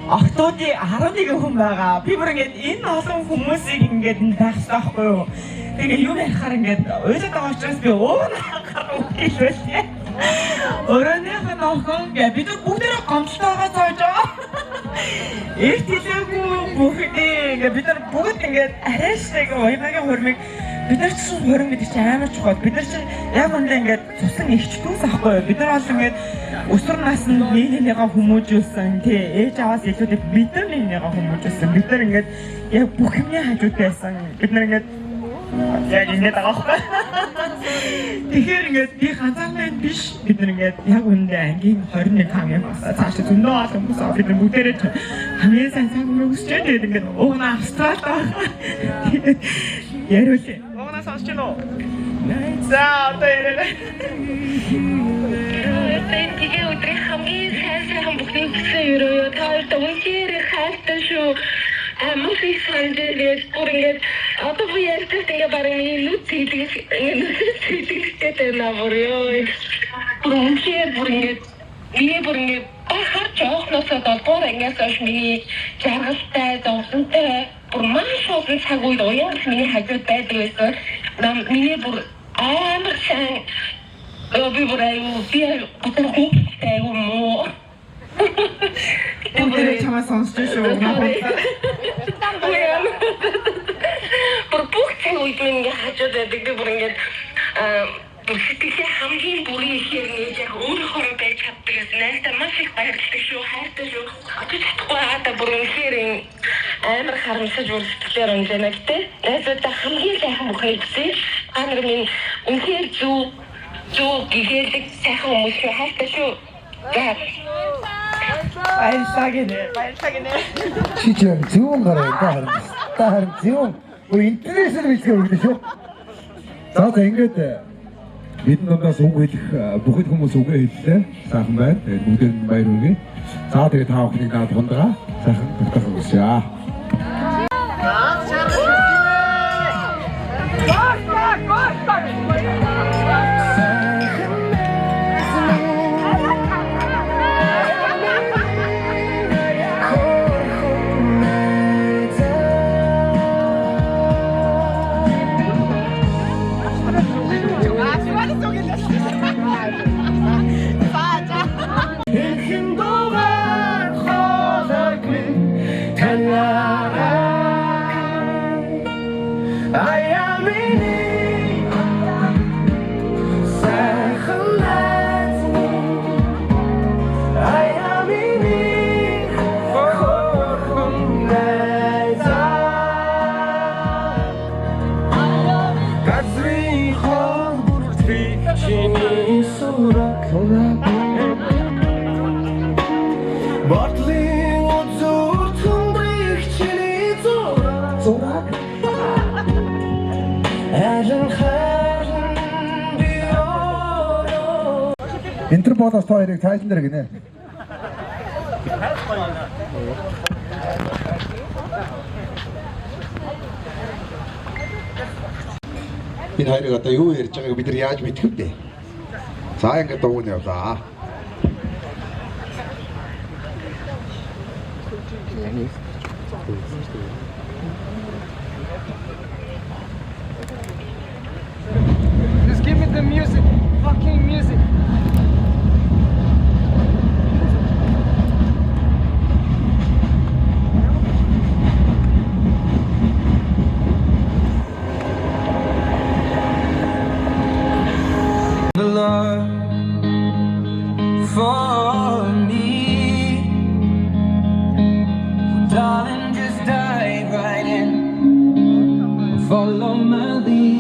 Октоодын 11 хүн байгаа. Би бүр ингээд энэ олон хүмүүсийг ингээд байх хэрэгтэй байхгүй юу? Тэгээ юм ярихаар ингээд уйлаад байгаа учраас би өөр хахаар үг хэлвэлээ. Өрөөнийх нь охин гэ бид нар бүгдээрээ гомдолтойгоо цоож байгаа. Эрт хэлээгүй бүхний ингээд бид нар бүгд ингээд арай шиг уянгагийн хурмыг, бид нар чинь хурим гэдэг чинь амар чухал. Бид нар чинь яг үндэ ингээд цусан эгч дүүс ахгүй юу? Бид нар бол ингээд өсвөр наснд нэг нэгнийгээ хүмүүжүүлсэн, тий, ээж аваас илүүтэй бид нар нэг нэгнийгээ хүмүүжүүлсэн. Бид нар ингээд яг бүх юмны хажууд байсан. Бид нар ингээд яг ингээд байгаа байхгүй. Тэгэхээр ингээд би ганцаартай биш. Бид нар ингээд яг үндэ ангийн 21 хамгийн басаа цаашаа зөндөө олон хүмүүс аа, бид нар бүгдээрээ хамгийн сайн цаг хүсэж байна. Тэгээд ингээд уг нь Австралид байгаа. Тэгээд яриулъя. Угнаа сонсч байна уу? За, одоо яриарай. Энэ тэгээ өдрийн хамгийн сайн сайхан бүхнийг хүссэн өрөө. Та хоёрт үнэхээр их хайртай шүү. Амар их санаж, тэгээд бүр ингээд одоо би ярьж ингээд бараг миний нүд цэглэг, ингээд нүд цэглэгтэй байна бүр ёо. Бүр үнэхээр бүр ингээд миний бүр ингээд бахар жоохносоо 7 дугаар ангиас хойш миний жаргалтай, зовлонтой бүр маш олон цаг үед уян миний хажууд байдаг байсан. Нам миний бүр амар сайн. Би бүр аюу, би бүр хүүхдтэй аюу муу. Бүгдээрээ чамаа сонсч шүү. Бүр бүх цаг үед минь ингээ хажууд байдаг. Би бүр ингээд бүр сэтгэлээ хамгийн бүрийн ихээр ингэж яг өөрөөхөө байж чаддаг гэсэн. Найздаа маш их баярлалтай шүү, хайртай шүү. Очиж чадахгүй байгаадаа бүр үнэхээр амар харамсаж бүр сэтгэлээр унж байна гэтээ. Найзуудаа хамгийн сайхан бүхнийг хүсье. Та нар минь үнэхээр зөв зөв гэгээлэг сайхан хүмүүс шүү, хайртай шүү. За. Баярлалаа гинэ. Баярлалаа гинэ. Чи ч юм зөвөн гараа да харин. Та харин зөвөн. Бүр интернэшнл бэлтгэр өгдөө шүү. За за, ингээд бид дундаас үг хэлэх бүхэл хүмүүс үгээ хэллээ. Сайхан байна. Тэгээд бүгдээр нь баяр хүргэе. За, тэгээд та бүхнийг наад хундгаа сайхан тогтоох хүсье. Энхэн дугаар хоолойг минь таньяарай. Аяа, миний сайхан найз минь. Аяа, миний хөөрхөн найзаа. Газрын хол бүртгэх чиний сураг. Бодлын үзүүр түндрих чиний зураг. Зураг. Харин харин би өөрөө Интерполоос та хоёрыг цайлан дээр гинэ. Энэ хоёрыг одоо юу ярьж байгааг бид нар яаж мэдэх вэ? За, ингээд дууг нь явлаа. Just give me the music. Fucking music. The love for me. Darling, just dive right in. Follow my lead.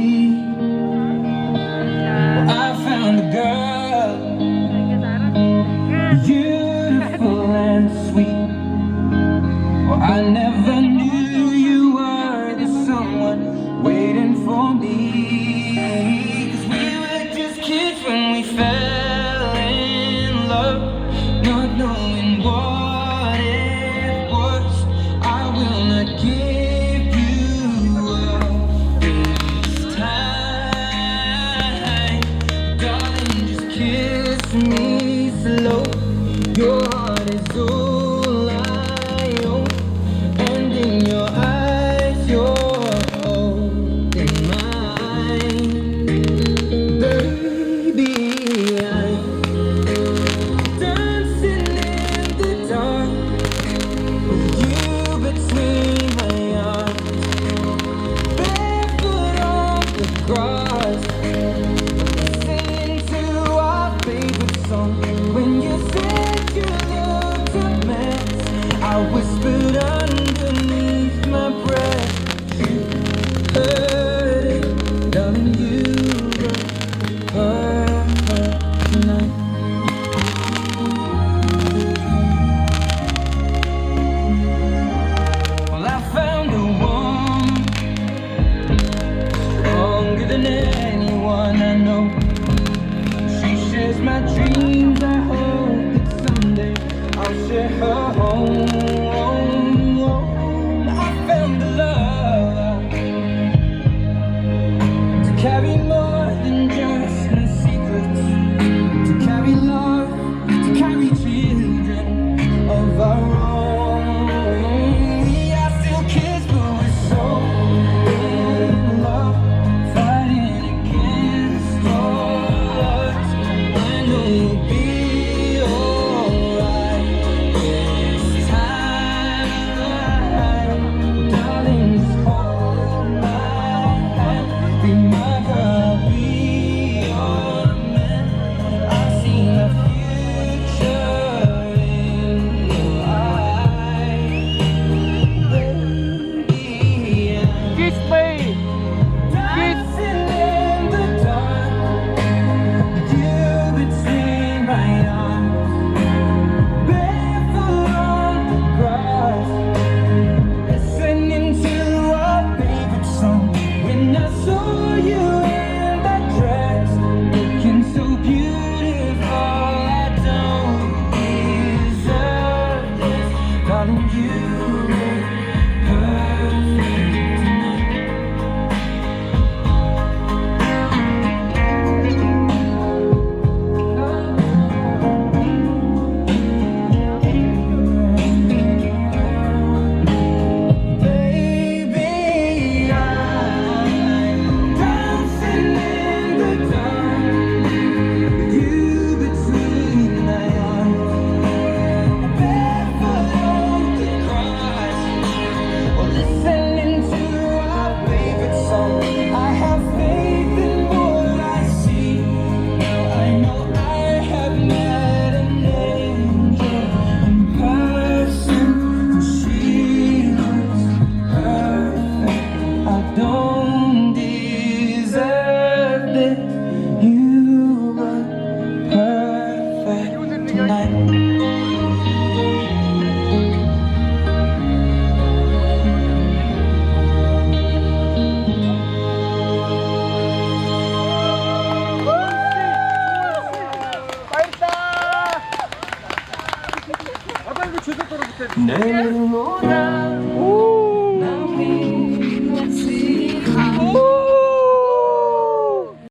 I whispered underneath my breath. You heard it, darling. You look perfect tonight. Well, I found a woman stronger than anyone I know. She shares my dreams. I hope that someday I'll share her home. I found a love to carry more than just my secrets, to carry love, to carry children of our own. We are still kids, but we're so in love, fighting against all odds. I know we'll be alright this time. Darling, just hold my hand. Be my girl, be your man. I see my future in your eyes, baby. Kiss me. Dancing in the dark, with you between my arms, barefoot on the grass, listening to our favorite song. When I saw you in that dress, looking so beautiful, I don't deserve this, darling. You look perfect tonight. Baby, I'm dancing in the dark with you between my arms, barefoot on the grass, or listening to our favorite song. I have faith in what I see. Now I know I have met an angel in person. She looks perfect. I don't deserve this. You look perfect tonight. Баярлалаа. Одоо ингэ чөлөө зураг бүтээ.